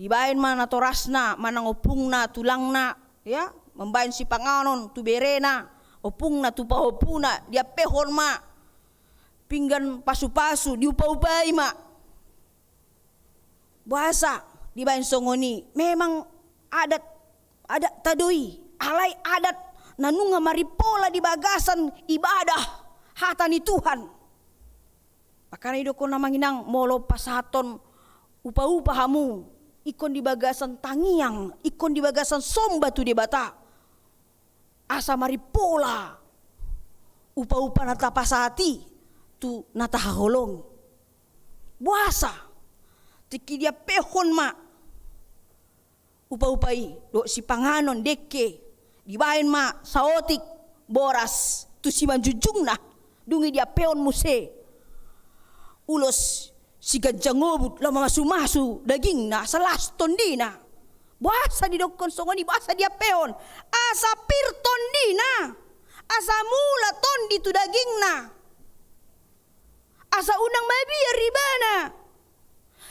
dibahen ma natorasna manang ompungna, tulangna, ya, mambahen sipanganon tu berena, ompungna tu pahompuna, diampehon ma pinggan pasu-pasu, diupa-upai ma. Boasa dibahen songon i? Memang adat, adatta do i, alai adat na nunga marimpola di bagasan ibadah hata ni Tuhan. Makana idokkon amang inang, molo pasahathon upa-upa hamu, ingkon di bagasan tangiang, ingkon di bagasan somba tu Debata. Asa marimpola upa-upa na tapasahat i tu na tahaholongi. Boasa? Tingki diampehon ma upa-upa i dohot sipanganon, dengke, dibahen ma saotik boras tu simanjujungna. Dung i diampehon muse ulos siganjang obut laho mamasu-masu dagingna asa las tondina. Boasa didokkon songon i, boasa diampehon? Asa pir tondina, asa mula tondi tu dagingna, asa unang mabiar ibana,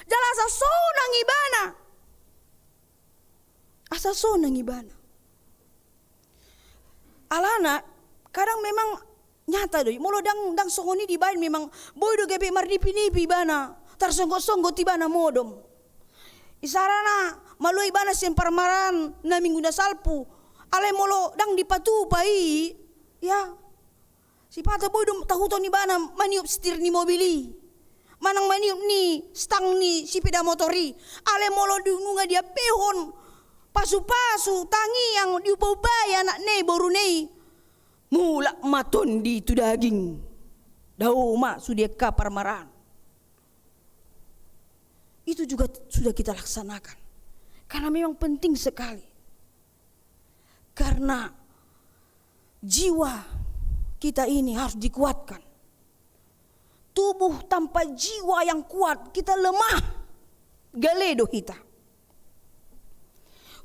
jala asa sonang ibana. Asa sonang ibana. Alana kadang memang nyata do i, molo ndang, ndang songon i dibahen, memang boi do gabe marnipi-nipi ibana, tarsonggot-songgot ibana modom. Isarana malua ibana sian parmaraan na minggu na salpu, alai molo ndang dipatupa i, ya, sipata boi do tahuton ibana maniop setir ni mobil i, manang maniop ni stang ni sipeda motor i. Alai molo dung nunga diampehon pasu-pasu, tangiang, diupa-upai anakna i, boruna i, mulak ma tondi tu daging, dao ma sude angka parmaraan. Itu juga sudah kita laksanakan karena memang penting sekali. Karena jiwa kita ini harus dikuatkan. Tubuh tanpa jiwa yang kuat, kita lemah. Gale do hita.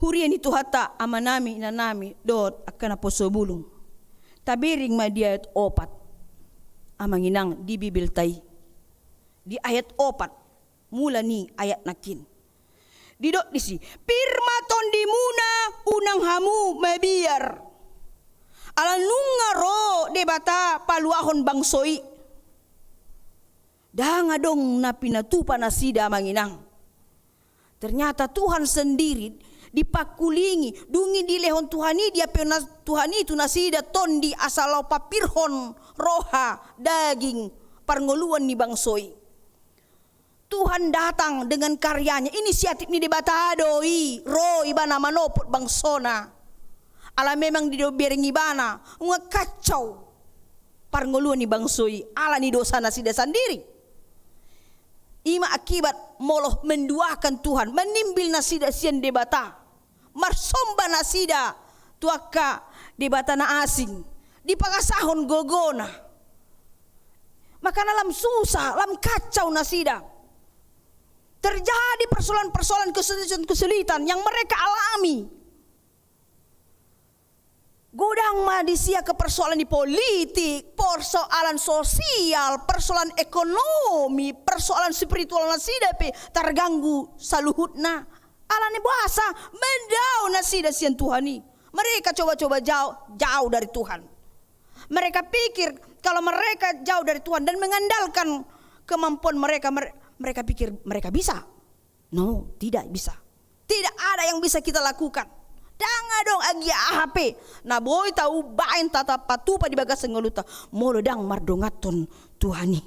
Huria ni Tuhanta, amanami, inanami dohot angka naposo bulung. Tabereng ma di ayat opat, amang inang, di Bibelta i. Di ayat opat, mula ni ayat nangkin. Didok disi, pir ma tondimuna, unang hamu mabiar. Ala nunga ro Debata paluahon bangso i. Ndang adong na pinatupa nasida, amang inang. Ternyata Tuhan sendiri dipangkulingi, dung i dilehon Tuhan i, diampehon na-, Tuhan i tu nasida tondi asa laho papirhon roha, daging, parngoluan ni bangso i. Tuhan datang dengan karyanya, inisiatif ni Debata do i, ro ibana manopot bangsona. Ala memang dibereng ibana, nunga kacau parngoluan ni bangso i, ala ni dosa nasida sandiri. I ma akibat molo menduakan Tuhan, manimbil nasida sian Debata. Marsomba nasida tu angka debata na asing, dipangasahon gogona. Makana lam susah, lam kacau nasida. Terjadi persoalan-persoalan, kesulitan-kesulitan yang mereka alami. Godang ma disi angka persoalan di politik, persoalan sosial, persoalan ekonomi, persoalan spiritual nasida pe terganggu saluhutna. Ala ni boasa? Mandao nasida sian Tuhan i. Mereka coba-coba jauh, jauh dari Tuhan. Mereka pikir kalau mereka jauh dari Tuhan dan mengandalkan kemampuan mereka, mer-, mereka pikir mereka bisa. No, tidak bisa. Tidak ada yang bisa kita lakukan. Ndang adong agia aha pe na boi tabaen, tata patupa di bagasan ngolunta, molo ndang mardonganhon Tuhan i.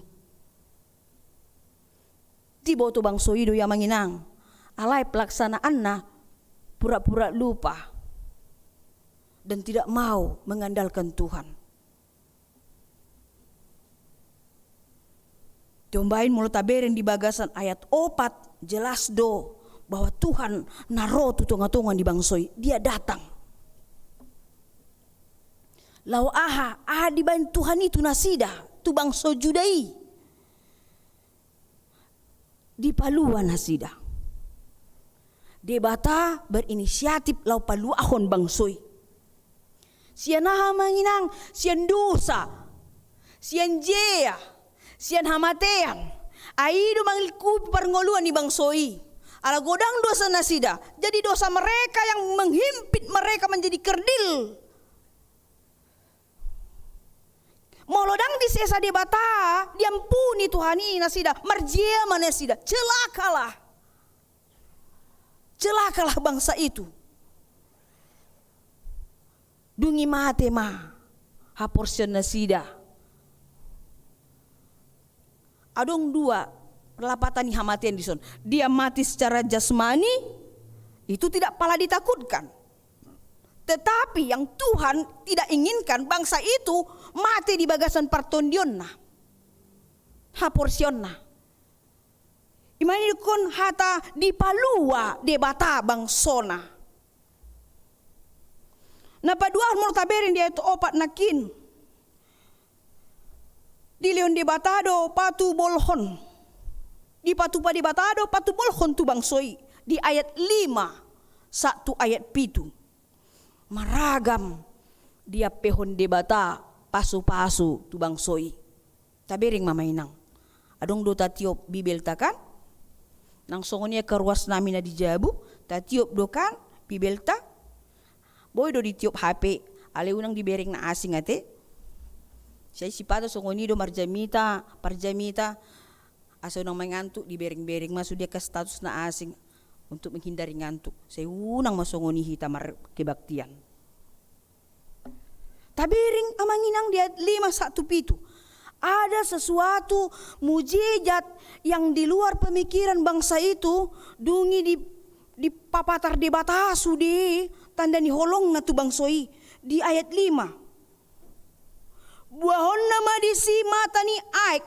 Diboto bangso i do i, amang inang, alai pelaksanaanna pura-pura lupa dan tidak mau mengandalkan Tuhan. Diombain molo tabereng di bagasan ayat opat, jelas do bahwa Tuhan na ro tu tonga-tonga ni bangso i, dia datang. Laho aha, aha dibaen Tuhan i tu nasida, tu bangso Juda i? Dipalua nasida. Debata berinisiatif laho paluahon bangso i. Sian aha, amang inang? Sian dosa, sian jea, sian hamatean. Ai i do manglingkupi parngoluan ni bangso i. Ala godang dosa nasida, jadi dosa mereka yang menghimpit mereka menjadi kerdil. Molo ndang disesa Debata, diampuni Tuhan i nasida, marjea ma nasida, celakalah. Celakalah bangsa itu. Dung i mate ma haporseaon nasida. Adong dua lapatan ni hamatean dison. Dia mati secara jasmani, itu tidak pala ditakutkan. Tetapi yang Tuhan tidak inginkan, bangsa itu mate di bagasan partondionna, haporseaonna. I ma na nidokon hata dipalua Debata bangsona. Na paduahon molo tabereng di ayat opat nangkin. Dilehon Debata do patubolhon. Dipatupa Debata do patubolhon tu bangso i. Di ayat lima sahat tu ayat pitu. Maragam diampehon Debata pasu-pasu tu bangso i. Tabereng ma, amang inang. Adong do tatiop Bibelta kan? Nang songon i angka ruas nami na di jabu, tatiop do kan Bibelta? Boi do ditiop H P, alai unang dibereng na asing ate. Sai sipata songon i do marjamita, parjamita, asa unang mangantuk, dibereng-bereng ma sude angka status na asing untuk menghindari ngantuk. Sai unang ma songon i hita markebaktian. Tabereng, amang inang, di ayat lima sahat tu pitu. Ada sesuatu mujizat yang di luar pemikiran bangsa itu, dung i di, dipapatar Debata sude tanda ni holongna tu bangso i. Di ayat lima. Buahonna ma disi mata ni aek,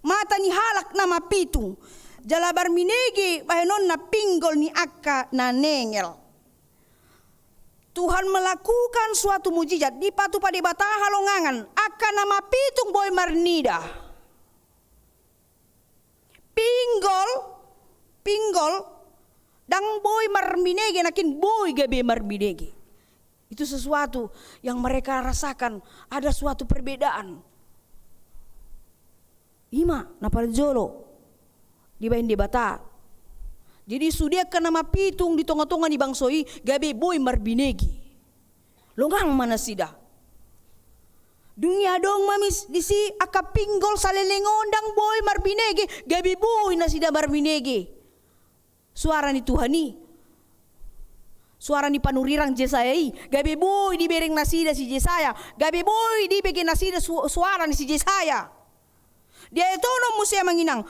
mata ni halak na mapitung, jala marbinege bahenonna pinggol ni angka na nengel. Tuhan melakukan suatu mujizat, dipatupa Debata halongangan, angka na mapitung boi marnida. Pinggol, pinggol, ndang boi marbinege, nangkin boi gabe marbinege. Itu sesuatu yang mereka rasakan, ada suatu perbedaan. I ma na parjolo dibaen Debata. Jadi sude angka na mapitung di tonga-tonga ni bangso i gabe boi marbinege. Longang ma nasida. Dung i adong ma mis disi angka pinggol saleleng on ndang boi marbinege, gabe boi nasida marbinege. Suara ni Tuhan i. Suara ni panurirang Jesaya i. Gabe boi dibereng nasida si Jesaya. Gabe boi dibege nasida su-, suara ni si Jesaya. Di ayat onom muse, amang inang.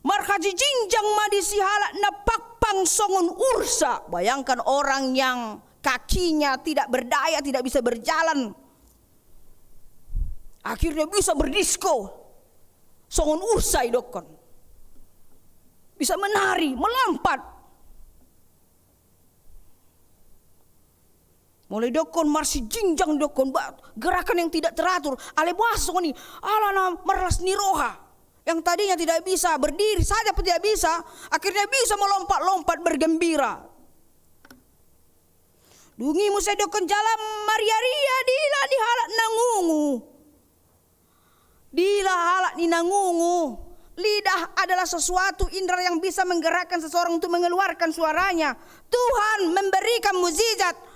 Marhajijingjang ma disi halak na pangpang songon ursa. Bayangkan orang yang kakinya tidak berdaya, tidak bisa berjalan. Akhirnya bisa berdisko. Songon ursa idokkon. Bisa menari, melompat. Molo idokkon marsijingjang idokkon, ba, gerakan yang tidak teratur. Alai boasa songon i? Ala na marlas ni roha. Yang tadinya tidak bisa berdiri saja pun tidak bisa, akhirnya bisa melompat-lompat bergembira. Dung i muse idokkon jala maria-ria diila ni halak na ngungu. Diila halak ni na ngungu. Lidah adalah sesuatu indera yang bisa menggerakkan seseorang untuk mengeluarkan suaranya. Tuhan memberikan mujizat.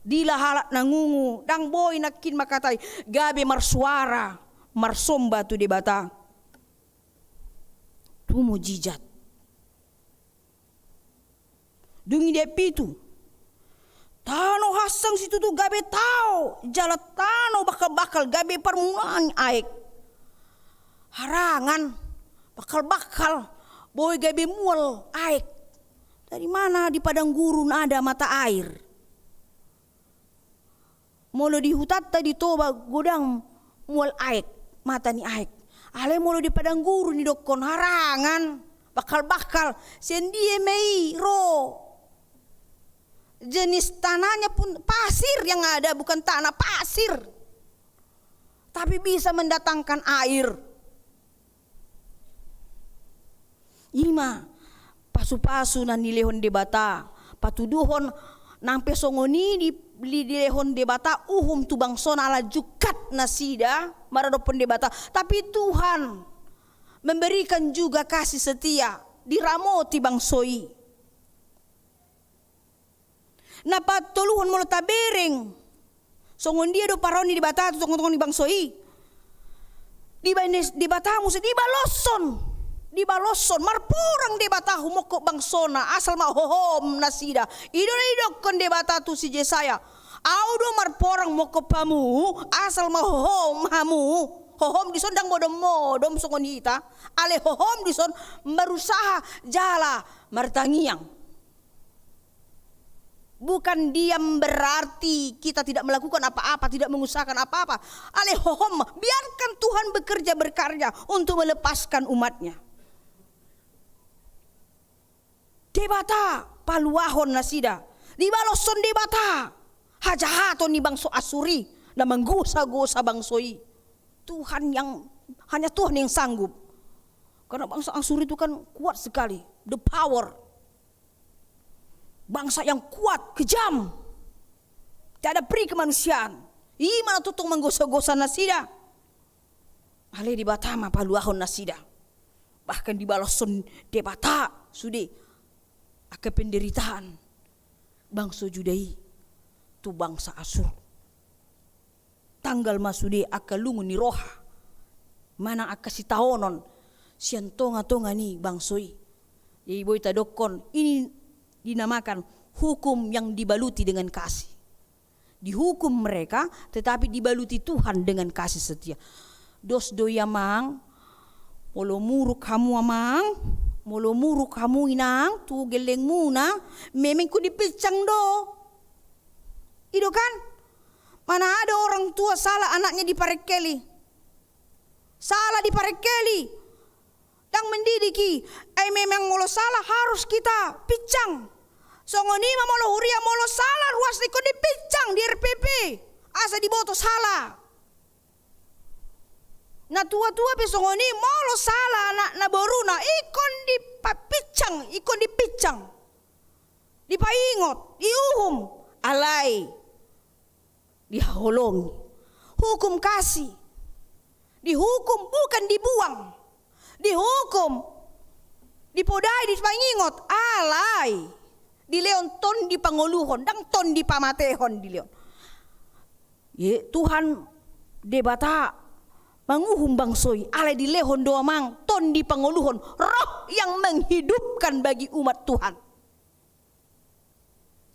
Diila halak na ngungu, ndang boi nangkin mangkatai, gabe marsuara, marsomba tu Debata. pumujijat. Dung i di ayat pitu, tano hansang situtu gabe tao, jala tano bangkal-bangkal gabe parmulaan aek. Harangan, bangkal-bangkal, boi gabe mual aek. Dari mana di padang gurun ada mata air? Molo di hutanta di Toba godang mual aek, mata ni aek. Alai molo di padang gurun didokkon harangan, bangkal-bangkal, sian dia ma i ro? Jenis tanahnya pun pasir yang ada, bukan tanah, pasir. Tapi bisa mendatangkan air. I ma pasu-pasu na nilehon Debata, patuduhon nang pe songon i di, di, dilehon Debata uhum tu bangsona ala jungkat nasida maradophon Debata. Tapi Tuhan memberikan juga kasih setia, diramoti bangso i. Na patoluhon, molo tabereng songon dia do parrohahon ni Debata tu tonga-tonga ni bangso i, dibaen Debata muse dibaloshon, dibaloshon, marporang Debata humongkop bangsona, asal ma hohom nasida. I do na didokkon Debata tu si Jesaya, Ahu do marporang mongkop hamu, asal ma hohom hamu. Hohom dison ndang modom-modom songon hita, alai hohom dison marusaha jala martangiang. Bukan diam berarti kita tidak melakukan apa-apa, tidak mengusahakan apa-apa. Alai hohom, biarkan Tuhan bekerja, berkarya untuk melepaskan umatnya. Debata paluahon nasida, dibaloshon Debata hajahaton ni bangso Asur i na manggosa-gosa bangso i. Tuhan yang, hanya Tuhan yang sanggup. Karena bangsa Asur itu kan kuat sekali, the power. Bangsa yang kuat, kejam. Tiada peri kemanusiaan. I ma na tongtong manggosa-gosa nasida. Alai Debata ma paluahon nasida. Bahkan dibaloshon Debata sude angka penderitaan bangso Juda i tu bangsa Asur. Tanggal ma sude angka lungun ni roha manang angka sitaonon sian tonga-tonga ni bangso i. Jadi boi tadokkon ini dinamakan hukum yang dibaluti dengan kasih. Dihukum mereka, tetapi dibaluti Tuhan dengan kasih setia. Dos do i amang, molo muruk hamu amang, molo muruk hamu inang tu gellengmuna, memeng ingkon dipinsang do. I do kan? Mana ada orang tua salah anaknya diparengkeli. Salah diparengkeli. Ndang mendidik i. Ai memang molo salah harus kita pinsang. Songon i ma molo huria, molo salah ruas ingkon dipinsang di R P P. Asa diboto salah. Na tua-tua pe songon i, molo salah anakna, boruna, ingkon dipapinsang, ingkon dipinsang. Dipaingot, diuhum, alai dihaholongi. Hukum kasih. Dihukum bukan dibuang. Dihukum, dipodai, dipaingot, alai dilehon tondi pangoluhon, ndang tondi pamatehon dilehon. Ye, Tuhan Debata manguhum bangso i, alai dilehon do amang tondi pangoluhon, roh yang menghidupkan bagi umat Tuhan.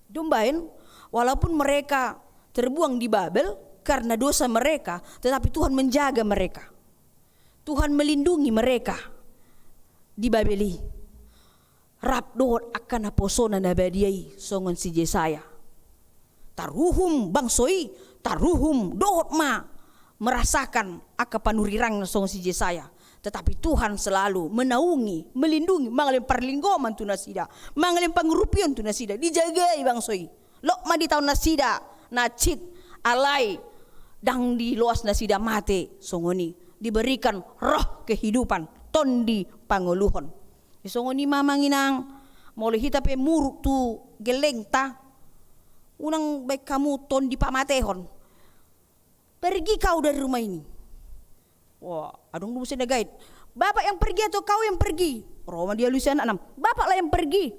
Dung baen, walaupun mereka terbuang di Babel karena dosa mereka, tetapi Tuhan menjaga mereka. Tuhan melindungi mereka di Babel i. Rap dohot angka naposona na badia i songon si Jesaya. Taruhum bangso i, taruhum dohot ma merasakan angka panurirangna songon si Jesaya. Tetapi Tuhan selalu menaungi, melindungi, mangalehon parlinggoman tu nasida, mangalehon pangurupion tu nasida, dijagai bangso i. Lok ma ditaon nasida na cit, alai ndang diloas nasida mate songon i. Diberikan roh kehidupan, tondi pangoluhon. Songon i ma amang inang, molo hita pe muruk tu gellengta, unang baen hamu tondi pamatehon. Pergi kau dari rumah ini. Wah, adong do muse na gaet. Bapak yang pergi atau kau yang pergi? Ro ma dialusi anakna. Bapaklah yang pergi.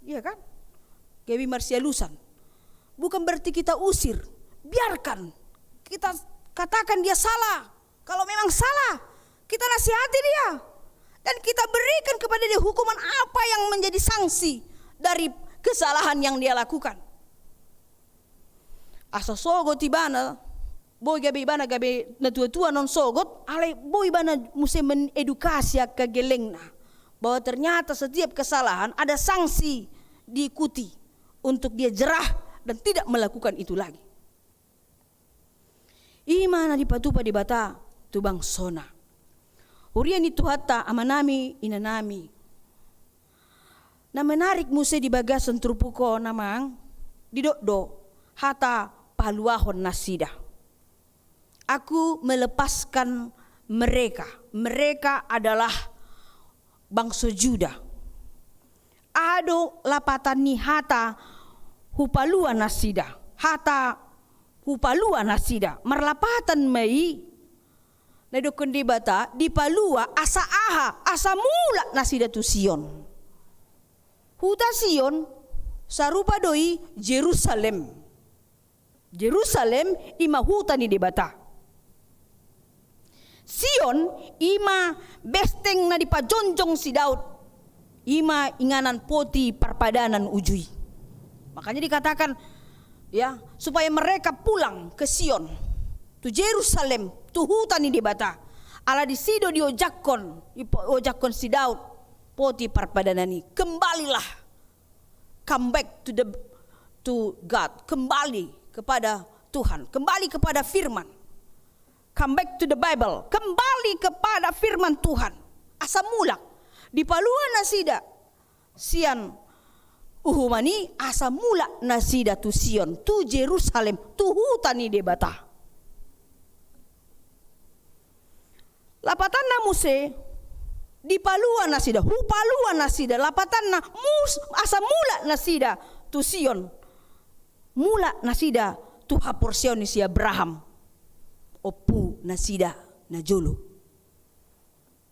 Iya kan? Gabe marsialusan. Bukan berarti kita usir. Biarkan. Kita katakan dia salah. Kalau memang salah, kita nasihati dia. Dan kita berikan kepada dia hukuman apa yang menjadi sanksi dari kesalahan yang dia lakukan. Asa sogot ibana, boi gabe ibana gabe na tua-tua non sogot, alai boi ibana muse mengedukasi angka gellengna bahwa ternyata setiap kesalahan ada sanksi diikuti untuk dia jerah dan tidak melakukan itu lagi. I ma na dipatupa Debata tu bangsona. Huria ni Tuhanta, amanami, inanami. Na menarik muse di bagasan turpuk on, amang, didok do hata paluahon nasida. Aku melepaskan mereka. Mereka adalah bangso Juda. Aha do lapatan ni hata hupalua nasida? Hata hupalua nasida, marlapatan ma i na didokkon Debata, dipalua asa aha? Asa mulak nasida tu Sion. Huta Sion sarupa do i Jerusalem. Jerusalem i ma huta ni Debata. Sion i ma besteng na dipajongjong si Daud, i ma inganan poti parpadanan uju i. Makanya dikatakan, ya, supaya mereka pulang ke Sion, tu Jerusalem, tu huta ni Debata. Ala disi do diojakkon, diojakkon si Daud poti parpadanan i. Kembalilah. Come back to the, to God. Kembali kepada Tuhan. Kembali kepada firman. Come back to the Bible. Kembali kepada firman Tuhan. Asa mulak. Dipalua nasida sian uhuman i, asa mulak nasida tu Sion, tu Jerusalem, tu huta ni Debata. Lapatanna muse, dipalua nasida, hupalua nasida, lapatanna mus-, asa mulak nasida tu Sion. Mulak nasida tu haporseaon ni si Abraham, ompu nasida na jolo.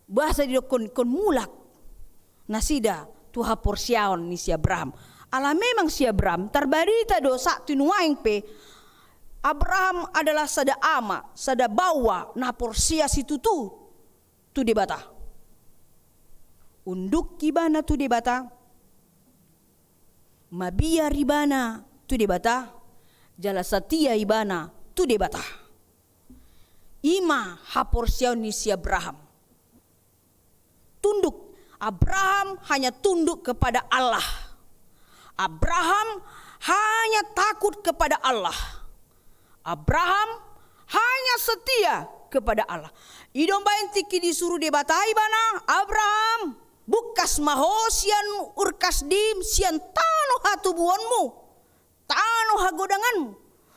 Boasa didokkon ingkon mulak nasida tu haporseaon ni si Abraham? Ala memang si Abraham, tarbarita do sahat tu nuaeng pe, Abraham adalah sada ama, sada baoa na porsea situtu tu Debata. Unduk ibana tu Debata, mabiar ibana tu Debata, jala satia ibana tu Debata. I ma haporseaon ni si Abraham. Tunduk. Abraham hanya tunduk kepada Allah. Abraham hanya takut kepada Allah. Abraham hanya setia kepada Allah. I do umbaen tingki disuru Debata ibana, Abraham, bungkas ma ho sian urkas dim, sian tano hatubuonmu, tano hagodanganmu,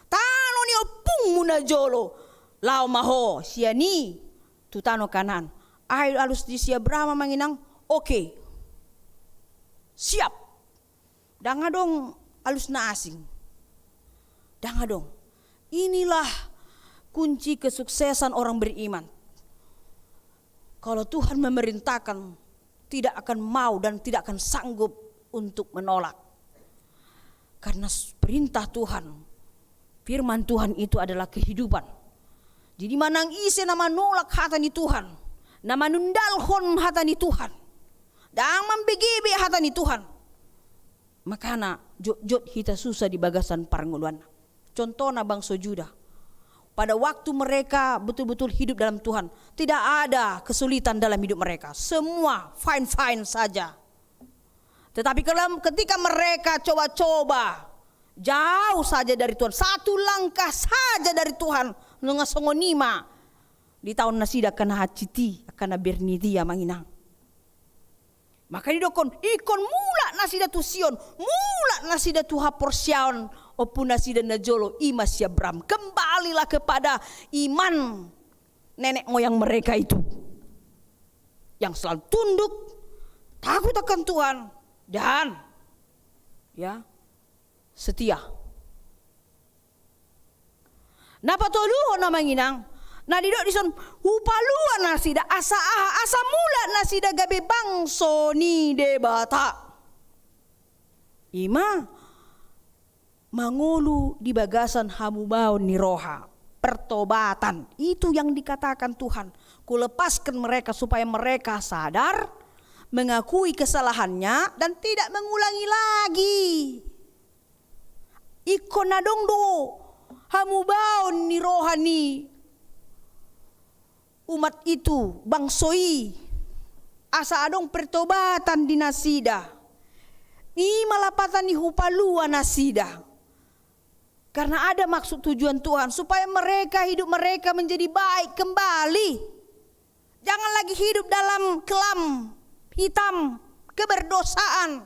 tano ni ompungmu na jolo, laho ma ho sian i tu tano Kanaan. Ai alus di si Abraham, amang inang, oke. Siap. Ndang adong alus na asing. Ndang adong. Inilah kunci kesuksesan orang beriman. Kalau Tuhan memerintahkan, tidak akan mau dan tidak akan sanggup untuk menolak. Karena s-, perintah Tuhan, firman Tuhan itu adalah kehidupan. Jadi manang ise na manolak hata ni Tuhan, na manundalhon hata ni Tuhan, ndang mambege be hata ni Tuhan, makana jotjot hita susa di bagasan parngoluanna. Contohna bangso Juda. Pada waktu mereka betul-betul hidup dalam Tuhan, tidak ada kesulitan dalam hidup mereka. Semua fine-fine saja. Tetapi kalau ketika mereka coba-coba jauh saja dari Tuhan, satu langkah saja dari Tuhan, nunga songon i ma di taon nasida angka na hansit i, angka na bernit i, amang inang. Makana didokkon, ingkon mulak nasida tu Sion, mulak nasida tu haporseaon ompu nasida na jolo, i ma si Abraham. Kembalilah kepada iman nenek moyang mereka itu, yang selalu tunduk, takut akan Tuhan, dan, ya, setia. Na patoluhon, amang inang, na didok dison, hupalua nasida, asa aha? Asa mulak nasida gabe bangso ni Debata. I ma mangolu di bagasan hamubaon ni roha. pertobatan. Itu yang dikatakan Tuhan. Kulepaskan mereka supaya mereka sadar, mengakui kesalahannya, dan tidak mengulangi lagi. Ingkon adong do hamubaon ni roha ni umat i, bangso i, asa adong pertobatan di nasida. I ma lapatan ni hupalua nasida. Karena ada maksud tujuan Tuhan supaya mereka, hidup mereka menjadi baik kembali. Jangan lagi hidup dalam kelam hitam keberdosaan,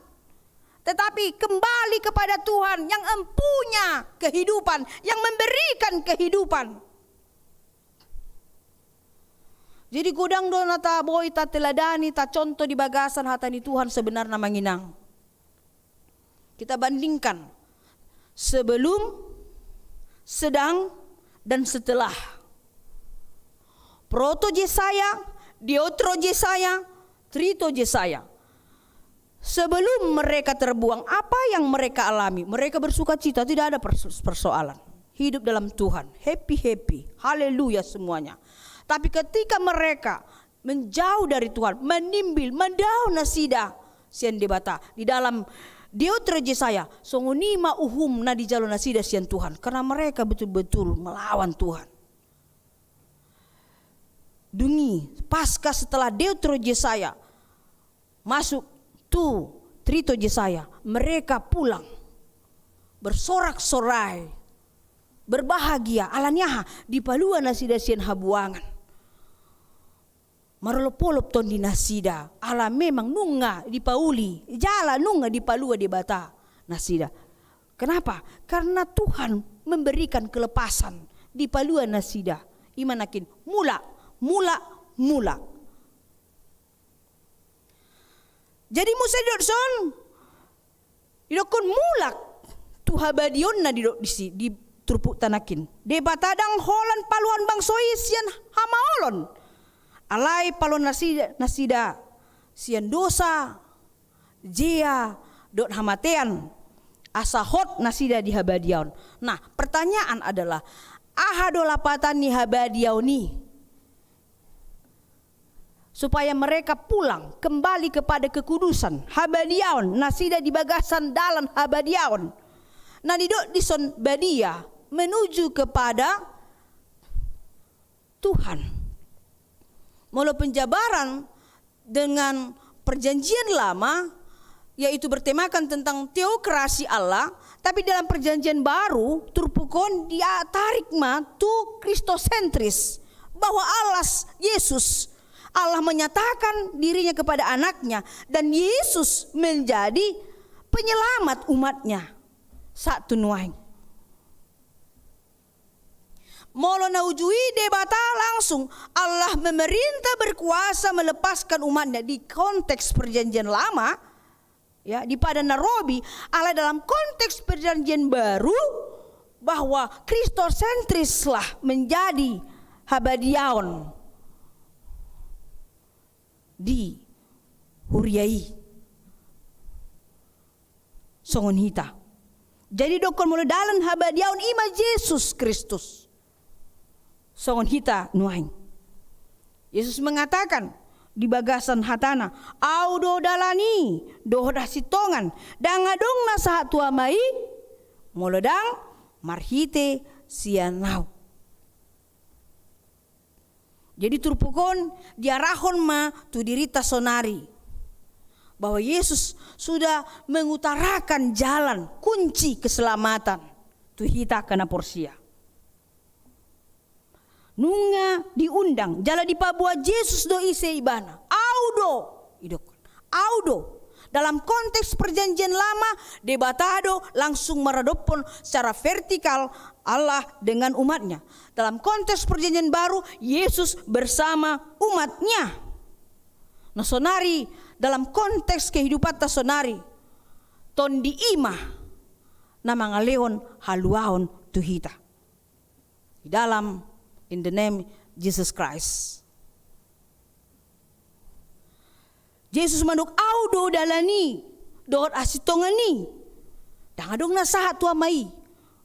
tetapi kembali kepada Tuhan yang empunya kehidupan, yang memberikan kehidupan. Jadi godang do na taboi, tateladani, tacontoh di bagasan hata ni Tuhan sebenarna, amang inang. Kita bandingkan sebelum, sedang, dan setelah. Proto Jesaya, Deutro Jesaya, Trito Jesaya. Sebelum mereka terbuang, apa yang mereka alami? Mereka bersukacita, tidak ada perso-, persoalan. Hidup dalam Tuhan, happy-happy, haleluya semuanya. Tapi ketika mereka menjauh dari Tuhan, manimbil, mandao nasida sian Debata. Di dalam Deutro Jesaya, songon i ma uhum na dijalo nasida sian Tuhan, karena mereka betul-betul melawan Tuhan. Dung i, pasca setelah Deutro Jesaya, masuk tu Trito Jesaya, mereka pulang bersorak-sorai, berbahagia, ala ni aha? Dipalua nasida sian habuangan. Marolop-olop tondi nasida, ala memang nunga dipauli, jala nunga dipalua Debata nasida. Kenapa? Karena Tuhan memberikan kelepasan, dipalua nasida. I ma nangkin, mulak, mulak, mulak. Jadi muse didok dison, didokkon mulak tu habadiaonna, didok disi, di turpukta nangkin. Debata ndang holan paluahon bangso i sian hamaolon. Alai paluahon nasida, nasida sian dosa, jea, dohot hamatean, asa hot nasida di habadiaon. Nah, pertanyaan adalah, aha do lapatan ni habadiaon i? Supaya mereka pulang kembali kepada kekudusan, habadiaon, nasida di bagasan dalan habadiaon. Na didok dison badia, menuju kepada Tuhan. Molo penjabaran dengan Perjanjian Lama, yaitu bertemakan tentang teokrasi Allah, tapi dalam Perjanjian Baru, turpuk on ditarik ma tu Kristosentris, bahwa Allah, Yesus, Allah menyatakan dirinya kepada anaknya, dan Yesus menjadi penyelamat umatnya. Sahat tu nuaeng. Molo na uju i Debata langsung, Allah memerintah berkuasa melepaskan umatnya di konteks Perjanjian Lama, ya, di Padan na Robi, alai dalam konteks Perjanjian Baru, bahwa Kristosentrislah menjadi habadiaon di huria i. Songon hita. Jadi dokkon molo dalan habadiaon i ma Jesus Kristus. Songon hita nuaeng. Yesus mengatakan di bagasan hatana, Au do dalan i, dohot hasintongan, ndang adong na sahat tu Ama i, molo ndang marhite sian Au. Jadi turpuk on diarahon ma tu dirinta sonari, bahwa Yesus sudah mengutarakan jalan kunci keselamatan tu hita angka na porsea. Nunga diundang jala dipaboa Jesus do ise ibana. Au do, idokkon. Au do. Dalam konteks Perjanjian Lama, Debata do langsung maradophon secara vertikal Allah dengan umatnya. Dalam konteks Perjanjian Baru, Yesus bersama umatnya. Nah, sonari, dalam konteks kehidupanta sonari, tondi i ma na mangalehon haluaon tu hita. Di dalam, in the name Jesus Christ. Jesus mandok, Au do dalan i, dohot hasintongan i. Ndang adong na sahat tu Ama i,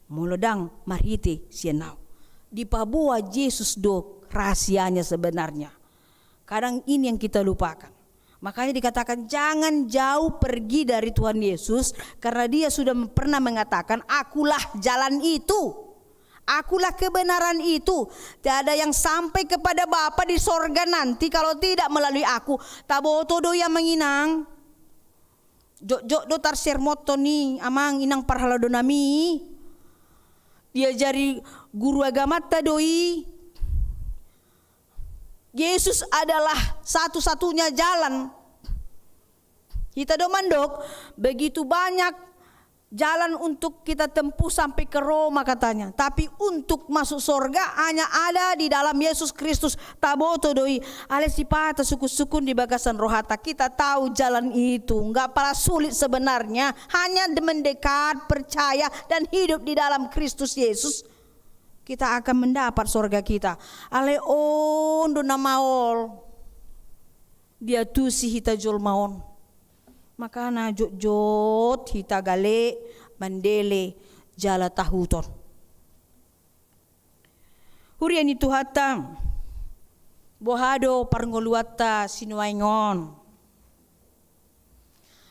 molo ndang marhite sian Au. Dipaboa Jesus do rahasianya sebenarnya. Kadang ini yang kita lupakan. Makanya dikatakan, "Jangan jauh pergi dari Tuhan Yesus," karena Dia sudah pernah mengatakan, "Akulah jalan itu. Akulah kebenaran itu. Tiada yang sampai kepada Bapa di sorga nanti kalau tidak melalui Aku." Taboto do i, amang inang. Jotjot do tarsermonhon i, amang inang parhalado nami. Diajari guru agamanta do i. Yesus adalah satu-satunya jalan. Hita do mandok, begitu banyak jalan untuk kita tempuh sampai ke Roma, katanya. Tapi untuk masuk sorga hanya ada di dalam Yesus Kristus. Taboto do i, alai sipata sungkun-sungkun di bagasan rohanta, kita tahu jalan itu. Nggak pala sulit sebenarnya, hanya mendekat, percaya, dan hidup di dalam Kristus Yesus. Kita akan mendapat sorga kita. Alai on do na maol diatusi hita jolma on. Makana jotjot hita gale mandele jala tahuton. Huria ni Tuhanta, boha do parngoluanta sinuaeng on?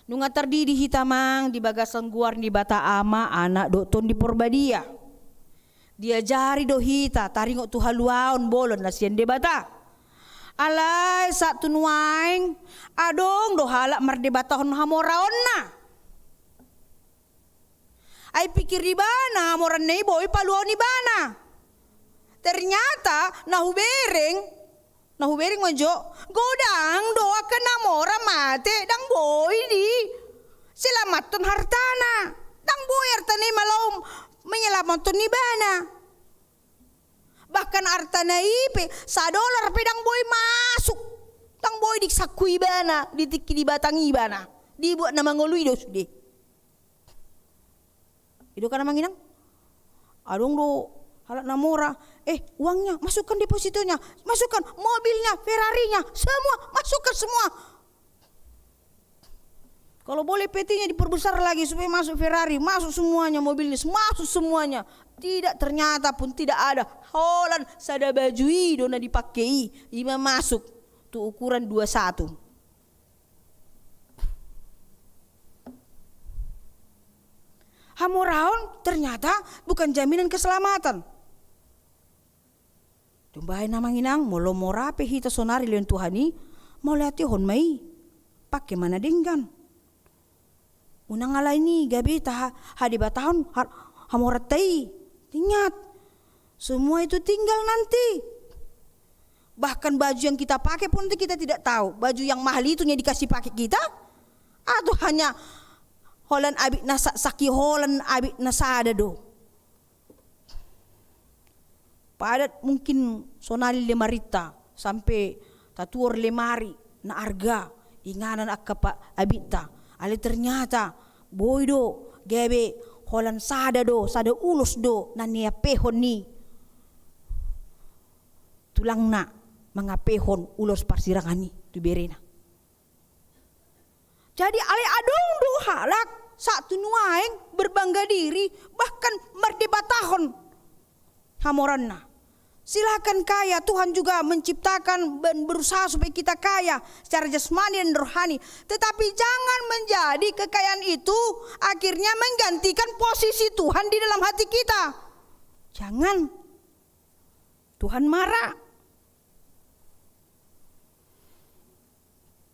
Nunga tardidi hita, amang, di bagasan goar ni Debata Ama, Anak dohot Tondi Porbadia. Diajari do hita taringot tu haluaon bolon na sian Debata. Alai sahat tu nuaeng adong do halak mardebatahon hamoraonna. Ai pikir ibana hamoraonna i boi paluaon ibana. Ternyata na hubereng, na hubereng ma jo, godang do angka na mora mate ndang boi diselamatkan hartana. Ndang boi hartana i molo menyelamatkan ibana. Bahkan hartana i pe, sadolar pe ndang boi masuk. Ndang boi disangku ibana, ditingki di batang ibana. Dibuat na mangolu i do sude. I do kan, amang inang? Adong do halak na mora, eh, uangnya, masukkan depositonya, masukkan mobilnya, Ferrarinya, semua, masukkan semua. Kalau boleh P T-nya diperbesar lagi supaya masuk Ferrari, masuk semuanya, mobilnya, masuk semuanya. Tidak, ternyata pun tidak ada. Holan sada baju i do na dipake i, i ma masuk tu ukuran dua satu. Hamoraon ternyata bukan jaminan keselamatan. Tumbaen, amang inang, molo mora pe hita sonari lehon Tuhan i, mauliatehon ma i. Pake ma na denggan. Unang alani gabe taha-, hadebatahon ha-, hamoranta i. Ingat, semua itu tinggal nanti. Bahkan baju yang kita pakai pun nanti kita tidak tahu. Baju yang mahal itu yang dikasih pakai kita, atau hanya holan abit na sa-, saki holan abit na sada do. Padat mungkin sonari lemarinta, sampe tatuhor lemari na arga inganan angka pa-, abinta. Alai ternyata boi do gabe holan sada do, sada ulos do na niampehon ni tulangna mangampehon ulos parsirangan i tu berena. Jadi alai adong do halak sahat tu nuaeng berbangga diri, bahkan mardebatahon hamoraonna. Silakan kaya, Tuhan juga menciptakan dan berusaha supaya kita kaya secara jasmani dan rohani. Tetapi jangan menjadi kekayaan itu akhirnya menggantikan posisi Tuhan di dalam hati kita. Jangan. Tuhan marah.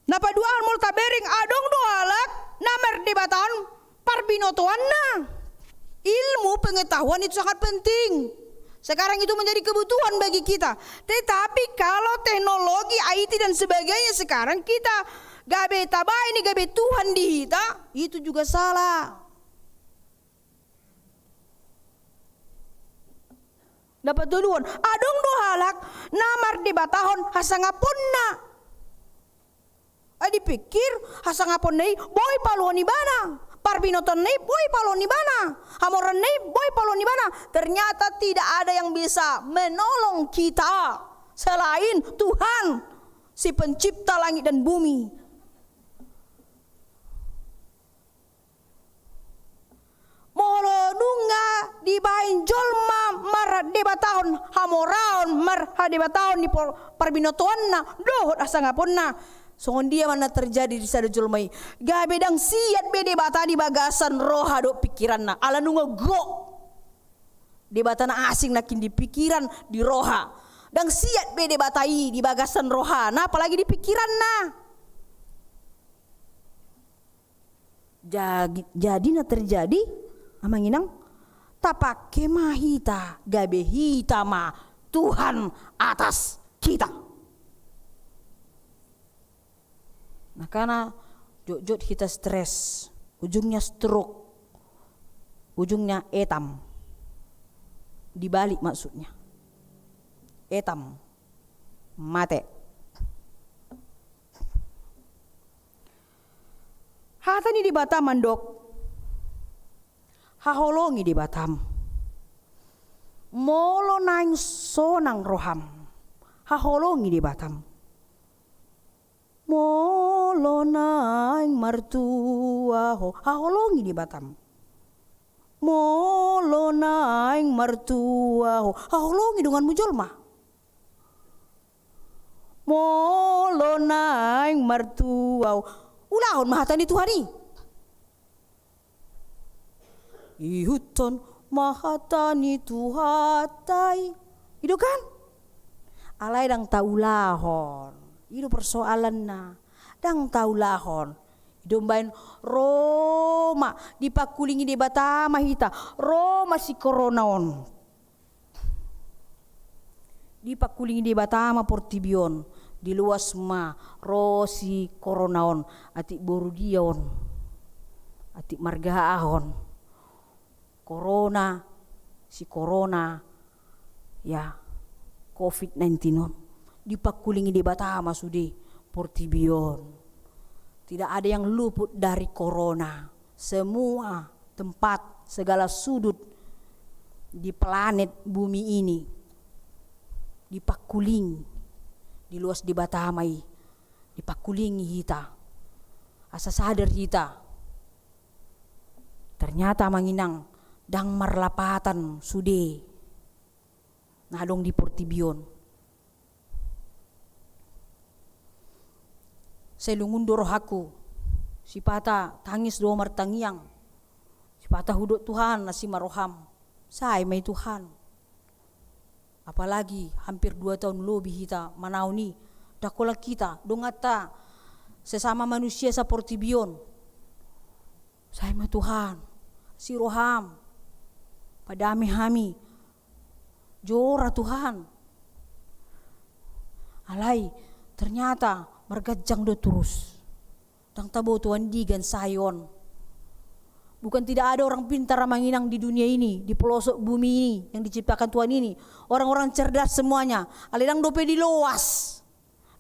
Na paduahon, molo tabereng, adong do halak na mardebatahon parbinotoanna. Ilmu pengetahuan itu sangat penting. Sekarang itu menjadi kebutuhan bagi kita. Tetapi kalau teknologi, I T dan sebagainya sekarang kita gabe tabaen i gabe tuhan di hita, itu juga salah. Na patoluhon, adong do halak na mardebatahon hasangaponna. Ai dipikir, hasangaponna i boi paluaon ibana, parbinotoanna i boi paluaon ibana, hamoraonna i boi paluaon ibana. Ternyata tidak ada yang bisa menolong kita selain Tuhan, si pencipta langit dan bumi. Molo nunga dibaen jolma marade Debatahon hamoraon, marhadebataon ni por-, parbinotoanna dohot hasangaponna. Songon dia ma na terjadi di sada jolma i? Gabe ndang siat be Debata di bagasan roha dohot pikiranna, ala nunga gok. Debata na asing nangkin di pikiran, di roha. Ndang siat be Debata i di bagasan rohana, apalagi di pikiranna. Jadi, jadi na terjadi, amang inang, tapake ma hita, gabe hita ma Tuhan atas hita. Makana jotjot hita stres, ujungnya stroke, ujungnya etam. Dibalik maksudnya. Etam. Mate. Hata ni Debata mandok, haholongi Debatam. Molo naeng sonang roham, haholongi Debatam. Molo naeng martua ho, haholongi Debatam. Molo naeng martua ho, haholongi donganmu jolma. Molo naeng martua ho, ulahon ma hata ni Tuhan i. Ihuthon ma hata ni Tuhanta i. I do kan? Alai ndang taulahon. I do persoalanna. Ndang taulahon. I do umbahen ro ma, dipangkulingi Debata ma hita. Ro ma si korona on. Dipangkulingi Debata ma portibi on, diloas ma ro si korona on, atik boru dia on, atik marga aha on. Korona, si korona, ya, covid nineteen on. Dipangkulingi Debata ma sude portibi on. Tidak ada yang luput dari korona. Semua tempat, segala sudut di planet bumi ini dipangkulingi, diloas Debata ma i, dipangkulingi hita. Asa sadar hita. Ternyata amang inang, ndang marlapatan sude na adong di portibi on. Sai lungun do rohangku, sipata tangis do martangiang, sipata hudok Tuhan, asi ma roham, sai ma i Tuhan. Apalagi hampir dua tahun lobi hita manaon i, ndang holan hita, donganta sesama manusia saportibi on. Sai ma Tuhan, asi roham, padame hami, jora Tuhan. Alai ternyata marganjang do torus. Ndang taboto andigan sai on. Bukan tidak ada orang pintar amang inang di dunia ini, di pelosok bumi ini yang diciptakan Tuhan ini. Orang-orang cerdas semuanya. Alai ndang dope diloas.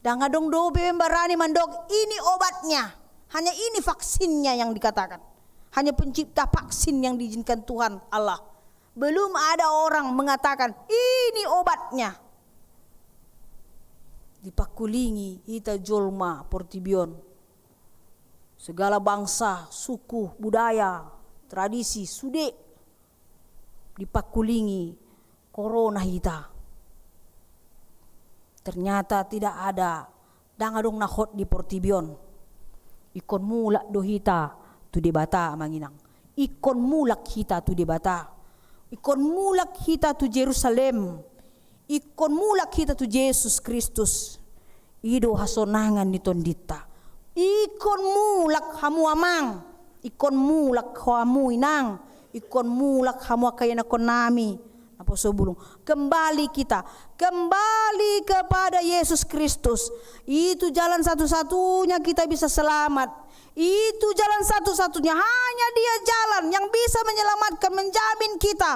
Ndang adong dope membarani mandok, ini obatnya. Hanya ini vaksinnya yang dikatakan. Hanya pencipta vaksin yang diizinkan Tuhan Allah. Belum ada orang mengatakan, ini obatnya. Dipangkulingi hita jolma portibi on. Segala bangsa, suku, budaya, tradisi, sude dipangkulingi korona hita. Ternyata tidak ada, ndang adong na hot di portibi on. Ingkon mulak do hita tu Debata, amang inang. Ingkon mulak hita tu Debata. Ingkon mulak hita tu Jerusalem. Ingkon mulak hita tu Jesus Kristus. I do hasonangan ni tondinta. Ingkon mulak hamu amang. Ingkon mulak hamu inang. Ingkon mulak hamu angka ianakhonnami naposo bulung. Kembali kita, kembali kepada Yesus Kristus. Itu jalan satu-satunya kita bisa selamat. Itu jalan satu-satunya. Hanya Dia jalan yang bisa menyelamatkan, menjamin kita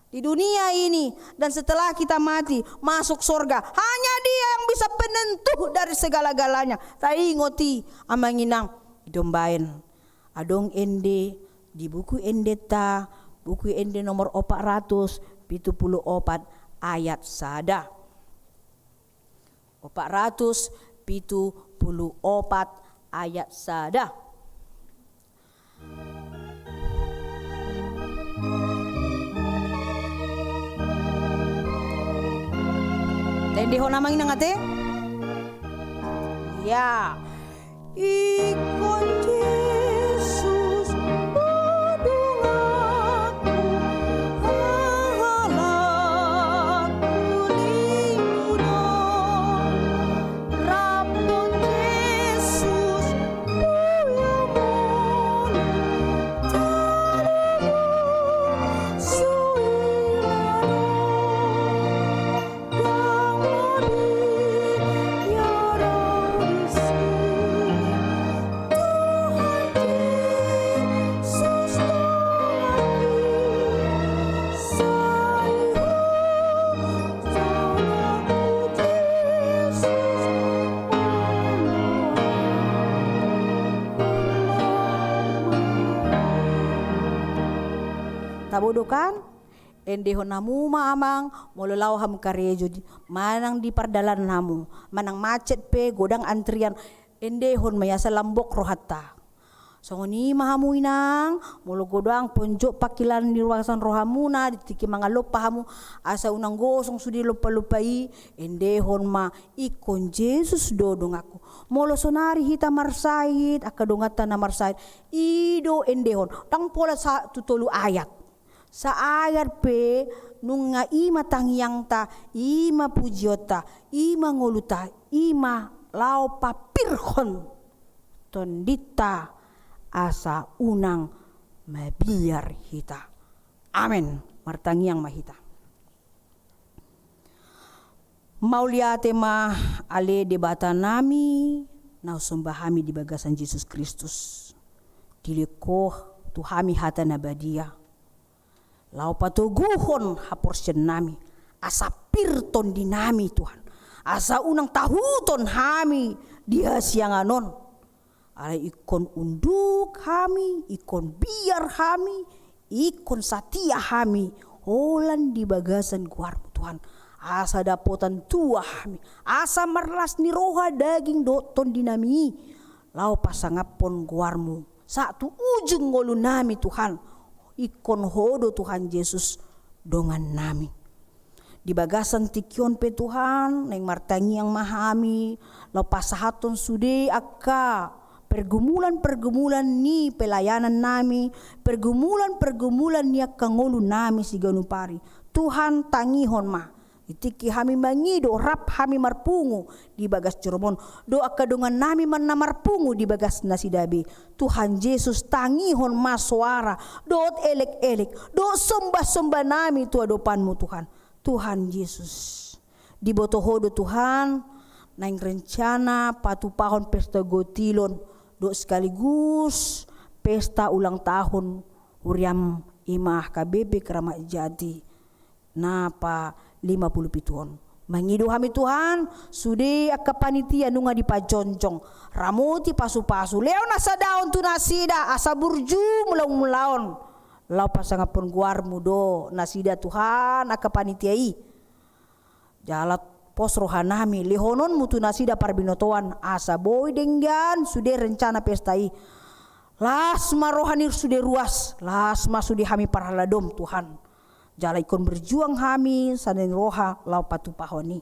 di dunia ini, dan setelah kita mati, masuk sorga. Hanya Dia yang bisa penentu dari segala-galanya. Taingot i, amang inang, i do umbahen adong ende di Buku Endenta, Buku Ende nomor opat ratus pitu pulu opat ayat sada. Opat ratus pitu pulu opat ayat sada. Endehon amang inang ate? Ya. Ingkon Jesus do donganku, halak kulimunan. Rap dohot Jesus tu ia muna, talu suilanon. Ndang mabiar au disi, Tuhan Jesus donganku, sai Ho donganku Jesus. Tabo do kan? Endehon hamu ma amang, molo laho hamu karejo di, manang di pardalanan hamu, manang macet pe, godang antrian, endehon ma i asa lambok rohanta. Songon i ma hamu inang, molo godang ponjot pangkilanan di bagasan rohamuna, di tingki mangalompa hamu, asa unang gosong sude lompa-lompa i, endehon ma, ingkon Jesus do donganku. Molo sonari hita marsahit, angka donganta na marsahit, i do endehon, ndang pola sa tu tolu ayat. Saayat pe nunga i ma tangiangta, i ma pujionta, i ma ngolunta, i ma laho pampirhon tondinta asa unang mabiar hita. Amen. Martangiang ma hita. Mauliate ma ale Debata nami, na husomba hami di bagasan Jesus Kristus. Dilehon Ho tu hami hata na badia. Laho patoguhon haporseaon nami, asa pir tondi nami Tuhan. Asa unang tahuton hami di hasiangan on. Alai ingkon unduk hami, ingkon biar hami, ingkon satia hami, holan di bagasan goarmu Tuhan. Asa dapotan tua hami, asa marlas ni roha daging dohot tondi nami i. Laho pasangaphon goarmu, sahat tu ujung ngolu nami Tuhan. Ingkon Ho do Tuhan Jesus dongan nami. Di bagasan tingki on pe Tuhan, naeng martangiang ma hami, laho pasahathon sude angka pergumulan-pergumulan ni pelayanan nami, pergumulan-pergumulan ni angka ngolu nami siganup ari. Tuhan tangihon ma, di tingki hami mangido, rap hami marpungu di bagas joroM on, dohot angka dongan nami ma na marpungu di bagas nasida be. Tuhan Jesus, tangihon ma soara, dohot elek-elek, dohot somba-somba nami tu adopanMu Tuhan. Tuhan Jesus, diboto Ho do Tuhan, naeng rencana patupahon pesta gotilon, dohot sekaligus pesta ulang tahun huriaM i ma H K B P Keramat Jati na palima pulu pitu on. Mangido hami Tuhan, sude angka panitia nunga dipajongjong, ramoti pasu-pasu, lehon hasadaon tu nasida, asa burju mula-mulaon. Laho pasangaphon goarMu do nasida Tuhan angka panitia i. Jala pos roha nami, lehononMu tu nasida parbinotoan, asa boi denggan sude rencana pesta i. Las ma roha ni sude ruas, las ma sude hami parhaladoM Tuhan. Jala ingkon berjuang hami sada ni roha laho patupahon i.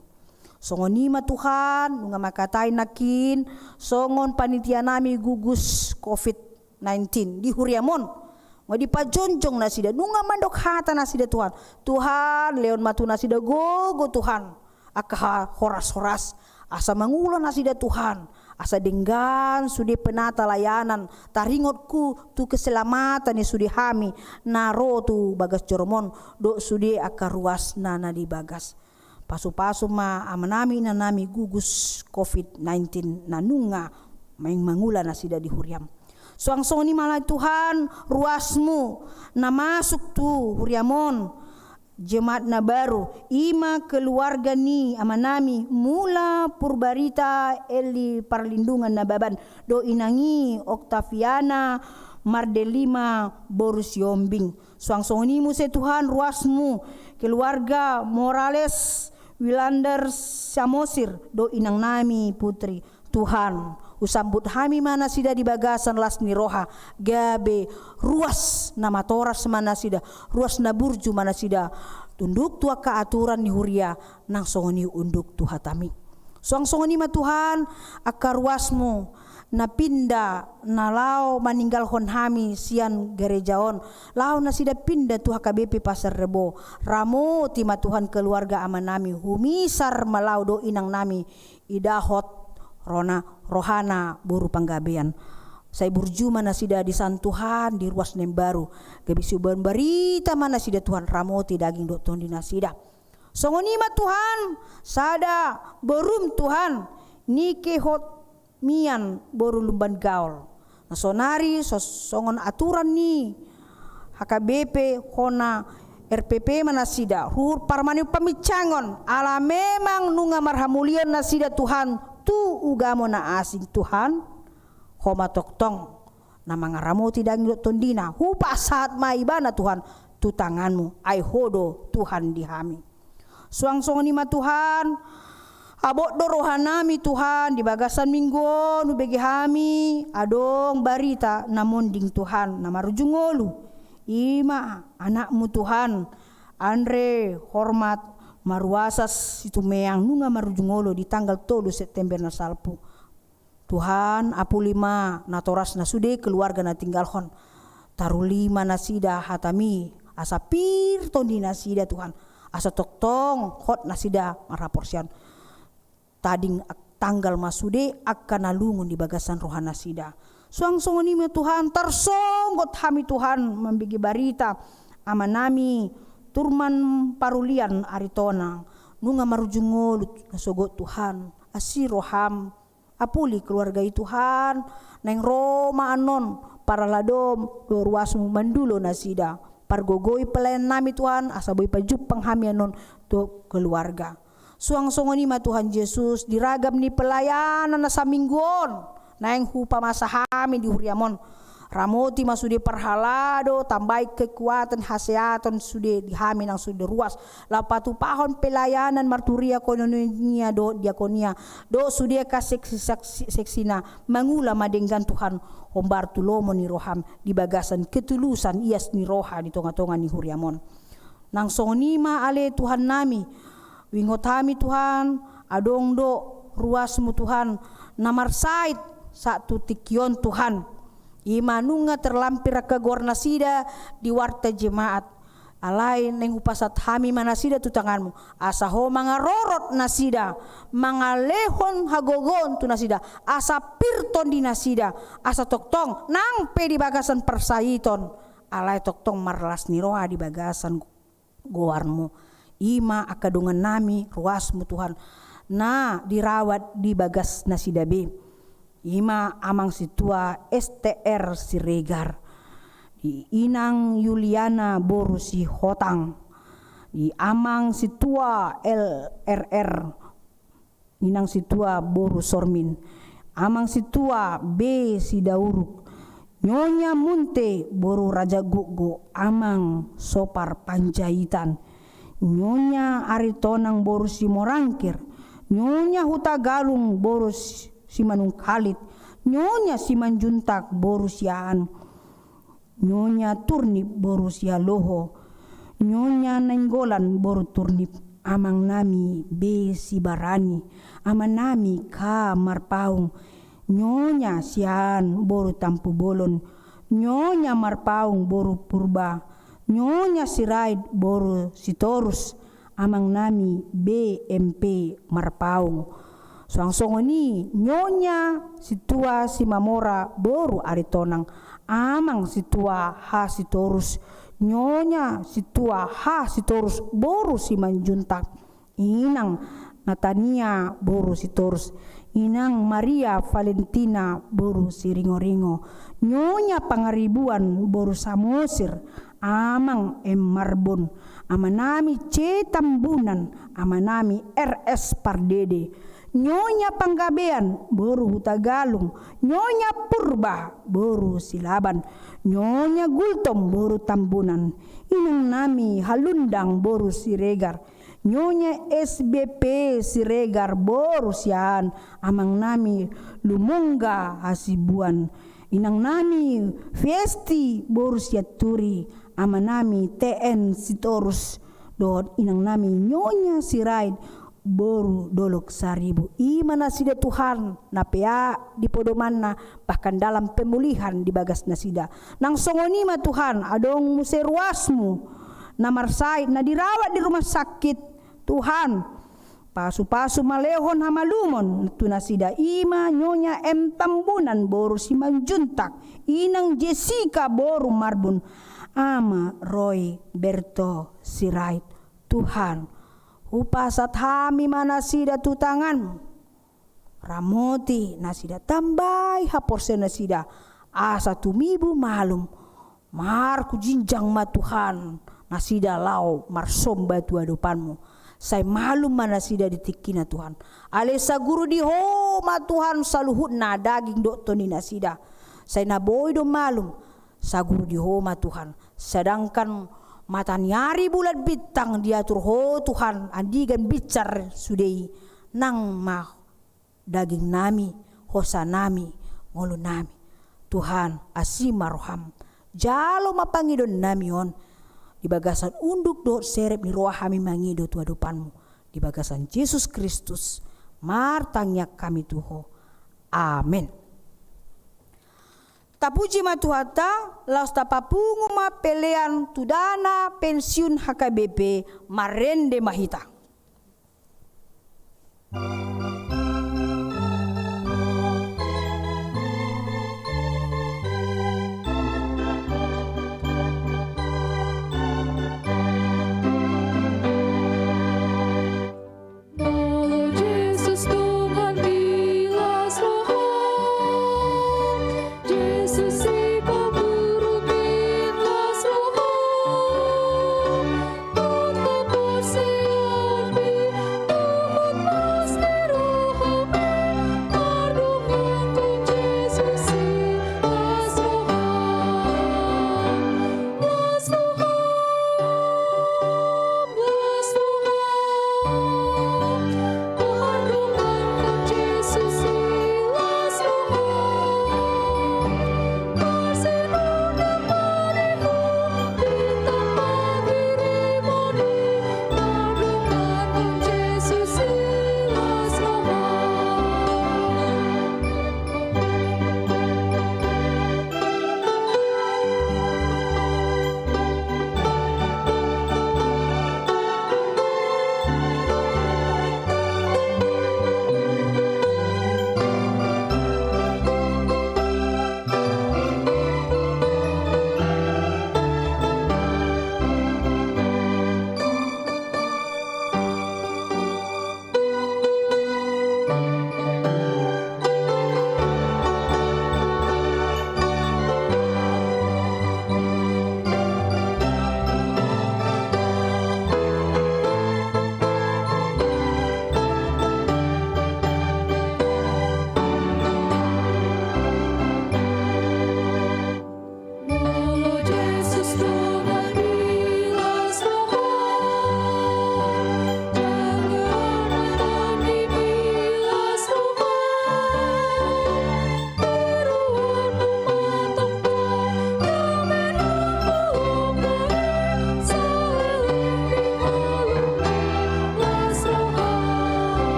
Songon i ma Tuhan, nunga mangkatai nangkin, songon panitia nami gugus covid nineteen di huriaM on. Nunga dipajongjong nasida, nunga mandok hata nasida Tuhan. Tuhan, lehon ma tu nasida gogo Tuhan. Angka ha-, horas-horas. Asa mangula nasida Tuhan. Asa denggan sude penata layanan. Taringot tu keselamatan ni sude hami. Na ro tu bagas joroM on. Dohot sude angka ruasna na di bagas. Pasu-pasu ma amanami inanami gugus covid nineteen na nunga maeng mangula nasida di huriaM. Suang songon i ma alai Tuhan ruasMu na masuk tu huriaM on, jemaat na baru, i ma keluarga ni amanami Mula Purbarita Eli Parlindungan Nababan, dohot inang i Oktaviana Mardelima boru Siombing. Suang songon i muse Tuhan ruasMu, keluarga Morales Wilander Samosir, dohot inangnami Putri. Tuhan, husambut hami ma nasida di bagasan las ni roha, gabe ruas na matoras ma nasida, ruas na burju ma nasida, tunduk tu angka aturan ni huria, nang songon i unduk tu hatami. Suang songon i ma Tuhan, angka ruasmu na pinda, na laho maninggalhon hami sian gareja on, laho nasida pinda tu H K B P Pasar Rebo. Ramoti ma Tuhan keluarga amanami, humisar ma laho do inangnami, idahon rohana, rohana boru Panggabean. Sai burju ma nasida di san Tuhan, di ruas na imbaru. Gabe siboan barita ma nasida Tuhan, ramoti daging dohot tondi nasida. Songon i ma Tuhan, sada borum Tuhan, Nike Hotmian boru Lumban Gaol. Na sonari so-, songon aturan ni H K B P hona R P P ma nasida, huhut parumaen paminsangon, ala memang nunga marhamulian nasida Tuhan, tu ugamo na asing Tuhan, Ho ma tongtong na mangaramoti daging dohot tondina, hupasahat ma ibana Tuhan tu tanganmu, ai Ho do Tuhan di hami. Suang songon i ma Tuhan, abot do rohanami Tuhan, di bagasan minggu on hubege hami adong barita na monding Tuhan, na marujung ngolu. I ma anakmu Tuhan, Andre Hormat Maruasas Situmeang, nunga marujung ngolu di tanggal tolu September na salpu. Tuhan, apuli ma natorasna sude keluarga na tinggalhon. Taruli ma nasida hatami, asa pir tondi nasida Tuhan, asa tongtong hot nasida marhaporseaon. Tading ak-, tanggal ma sude angka na lungun di bagasan roha nasida. Suang songon i ma Tuhan, tarsonggot hami Tuhan mambege barita amanami Turman Parulian Aritonang, nunga marujung ngolu na sogot Tuhan, asi roham, apuli keluarga i Tuhan, naeng ro ma annon paralado do ruasmu mandulo nasida. Pargogoi pelayanannami Tuhan, asa boi pajumpang hami annon tu keluarga. Suang songon i ma Tuhan Jesus, di ragam ni pelayanan na saminggu on, naeng hupamasa hami di huriam on. Ramoti ma sude parhalado, tambai kekuatan, hasehaton sude di hami nang sude ruas, laho patupahon pelayanan marturia koinonia dohot diakonia, dohot sude angka seksi-, seksi-, seksina, mangula ma denggan Tuhan, hombar tu lomo ni roham di bagasan ketulusan ias ni roha di tonga-tonga ni huriam on. Nang songon i ma ale Tuhannami, huingot hami Tuhan, adong do ruasmu Tuhan, na marsahit sahat tu tingki on Tuhan. I ma nunga terlampir angka goar nasida di warta jemaat. Alai naeng hupasahat hami ma nasida tu tanganmu, asa Ho mangarorot nasida, mangalehon hagogoon tu nasida, asa pir tondi nasida, asa tongtong nang pe di bagasan parsahiton, alai tongtong marlas ni roha di bagasan goarmu. I ma angka dongannami, ruasmu Tuhan, na dirawat di bagas nasida be. I ma Amang Sintua S T R Siregar, di Inang Yuliana boru Sihotang, di Amang Sintua L R R, Inang Sintua boru Sormin, Amang Sintua B Sidauruk, Nyonya Munte boru Raja Goggo, Amang Sopar Panjaitan, Nyonya Aritonang boru Simorangkir, Nyonya Hutagalung boru Si-, Simanungkalit, Nyonya Simanjuntak boru Siaan, Nyonya Turnip boru Sihaloho, Nyonya Nainggolan boru Turnip, Amangnami B Sibarani, Amangnami K Marpaung, Nyonya Siaan boru Tampubolon, Nyonya Marpaung boru Purba, Nyonya Sirait boru Sitorus, Amangnami B M P Marpaung. Suang songon i Nyonya Sintua Simamora boru Aritonang, Amang Sintua H Sitorus, Nyonya Sintua H Sitorus boru Simanjuntak, Inang Natania boru Sitorus, Inang Maria Valentina boru Siringoringo, Nyonya Pangaribuan boru Samosir, Amang M Marbun, Amanami C Tambunan, Amanami R S Pardede, Nyonya Panggabean boru Hutagalung, Nyonya Purba boru Silaban, Nyonya Gultom boru Tambunan, Inangnami Halundang boru Siregar, Nyonya S B P Siregar boru Siaan, Amangnami Lumongga Hasibuan, Inangnami Fiesti boru Sianturi, Amanami T N Sitorus dohot inang nami Nyonya Sirait boru Dolok Saribu. I ma nasida Tuhan na peak di podomanna, bahkan dalam pemulihan di bagas nasida. Nang songon i ma Tuhan, adong muse ruasmu na marsahit, na dirawat di rumah sakit, Tuhan, pasu-pasu ma lehon hamalumon tu nasida. I ma Nyonya M Tambunan boru Simanjuntak, inang Jessica boru Marbun, ama Roy Berto Sirait. Tuhan, hupasahat hami ma nasida tu tanganmu. Ramoti nasida, tambai haporseaon nasida, asa tumibu malum. Marhujinjang ma Tuhan nasida laho marsomba tu adopanmu. Sai malum ma nasida di tingkina Tuhan. Alai saguru di Ho ma Tuhan saluhutna daging dohot tondi nasida. Sai na boi do malum, saguru di Ho ma Tuhan. Sedangkan mata ni ari, bulan, bintang diatur Ho Tuhan, andigan binsar sude i. Nang ma daging nami, hosa nami, ngolu nami. Tuhan, asi ma roham. Jalo ma pangidoan nami on. Di bagasan unduk dohot serep ni roha hami mangido tu adopanmu. Di bagasan Jesus Kristus martangiang hami tu Ho. Amen. Tapuji ma Tuhanta, laos tapapungu ma pelean tu dana pensiun H K B P. Marende ma hita. Molo Jesus Tuhanmi, las roham. Jesus Sipaguru, las roham. Dohot haporseaonmi, dohot las ni rohami, mardongankon Jesus i, las roham. Las roham, las roham, pardongankon Jesus i, las roham. Marsinuda ma di Ho, di tampangkirimon i, mardongankon Jesus i, las roham.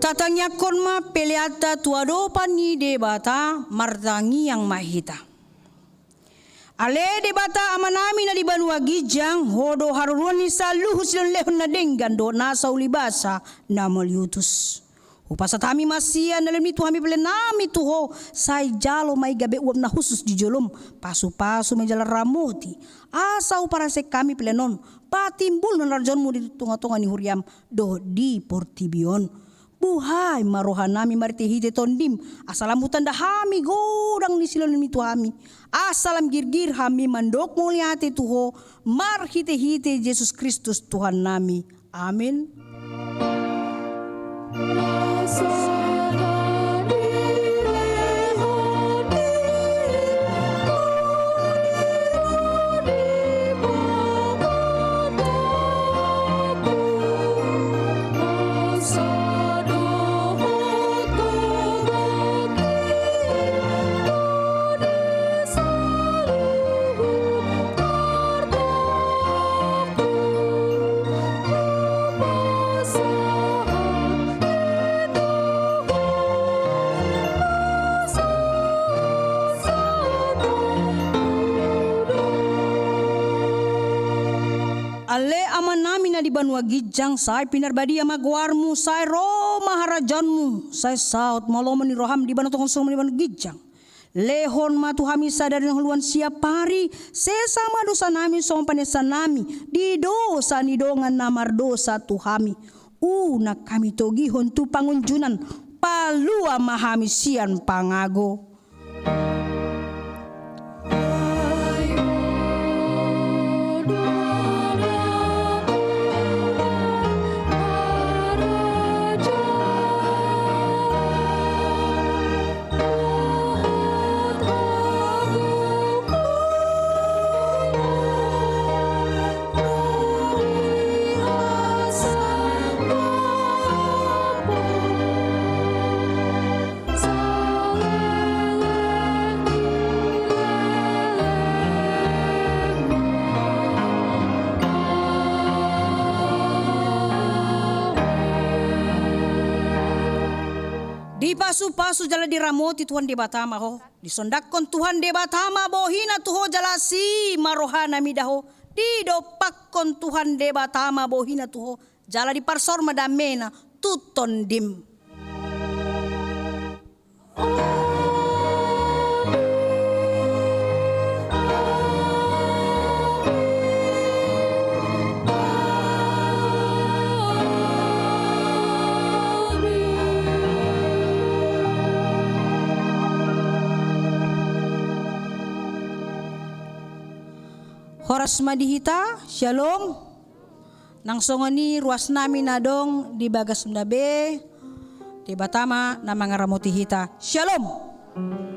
Tatangiangkon ma peleanta tu adopan ni Debata. Martangiang ma hita. Ale Debata Amanami na di banua ginjang, Ho do haroruan ni saluhut silehonlehon na denggan dohot nasa ulibasa na mauliutus. Hupasahat hami ma sian na nilehon ni Tuhami pelean nami tu Ho, sai jalo ma i gabe uap na hushus di jolom, pasupasu ma i jala ramoti, asa huparasek hami pelean on patimbul na rajaonmu di tongatonga ni huriam dohot di portibi on. Buhai ma rohanami marhitehite Tondim, asa lam hutanda hami godang ni silehonlehon ni Tuhami, asa lam girgir hami mandok mauliate tu Ho, marhitehite Jesus Kristus Tuhannami. Amen. di banua ginjang, sai pinarbadia ma goarmu, sai ro ma harajaonmu, sai saut ma lomo ni roham di banua tonga songon i di banua ginjang. Lehon ma tu hami sadari on hangoluan siapari, sesa ma dosanami songon panesanami di dosa ni dongan na mardosa tu hami. Unang hami togihon tu pangunjunan, palua ma hami sian pangago. Dipasupasu jala diramoti Tuhan Debata ma ho. Disondanghon Tuhan Debata ma bohina tu ho jala asi ma rohana mida ho. Didompakhon Tuhan Debata ma bohina tu ho jala diparsaor ma damena tu tondim. Horas ma di hita, syalom. Nang songon i ruasnami na adong di bagasmuna be, Debata ma na mangaramoti hita. Syalom.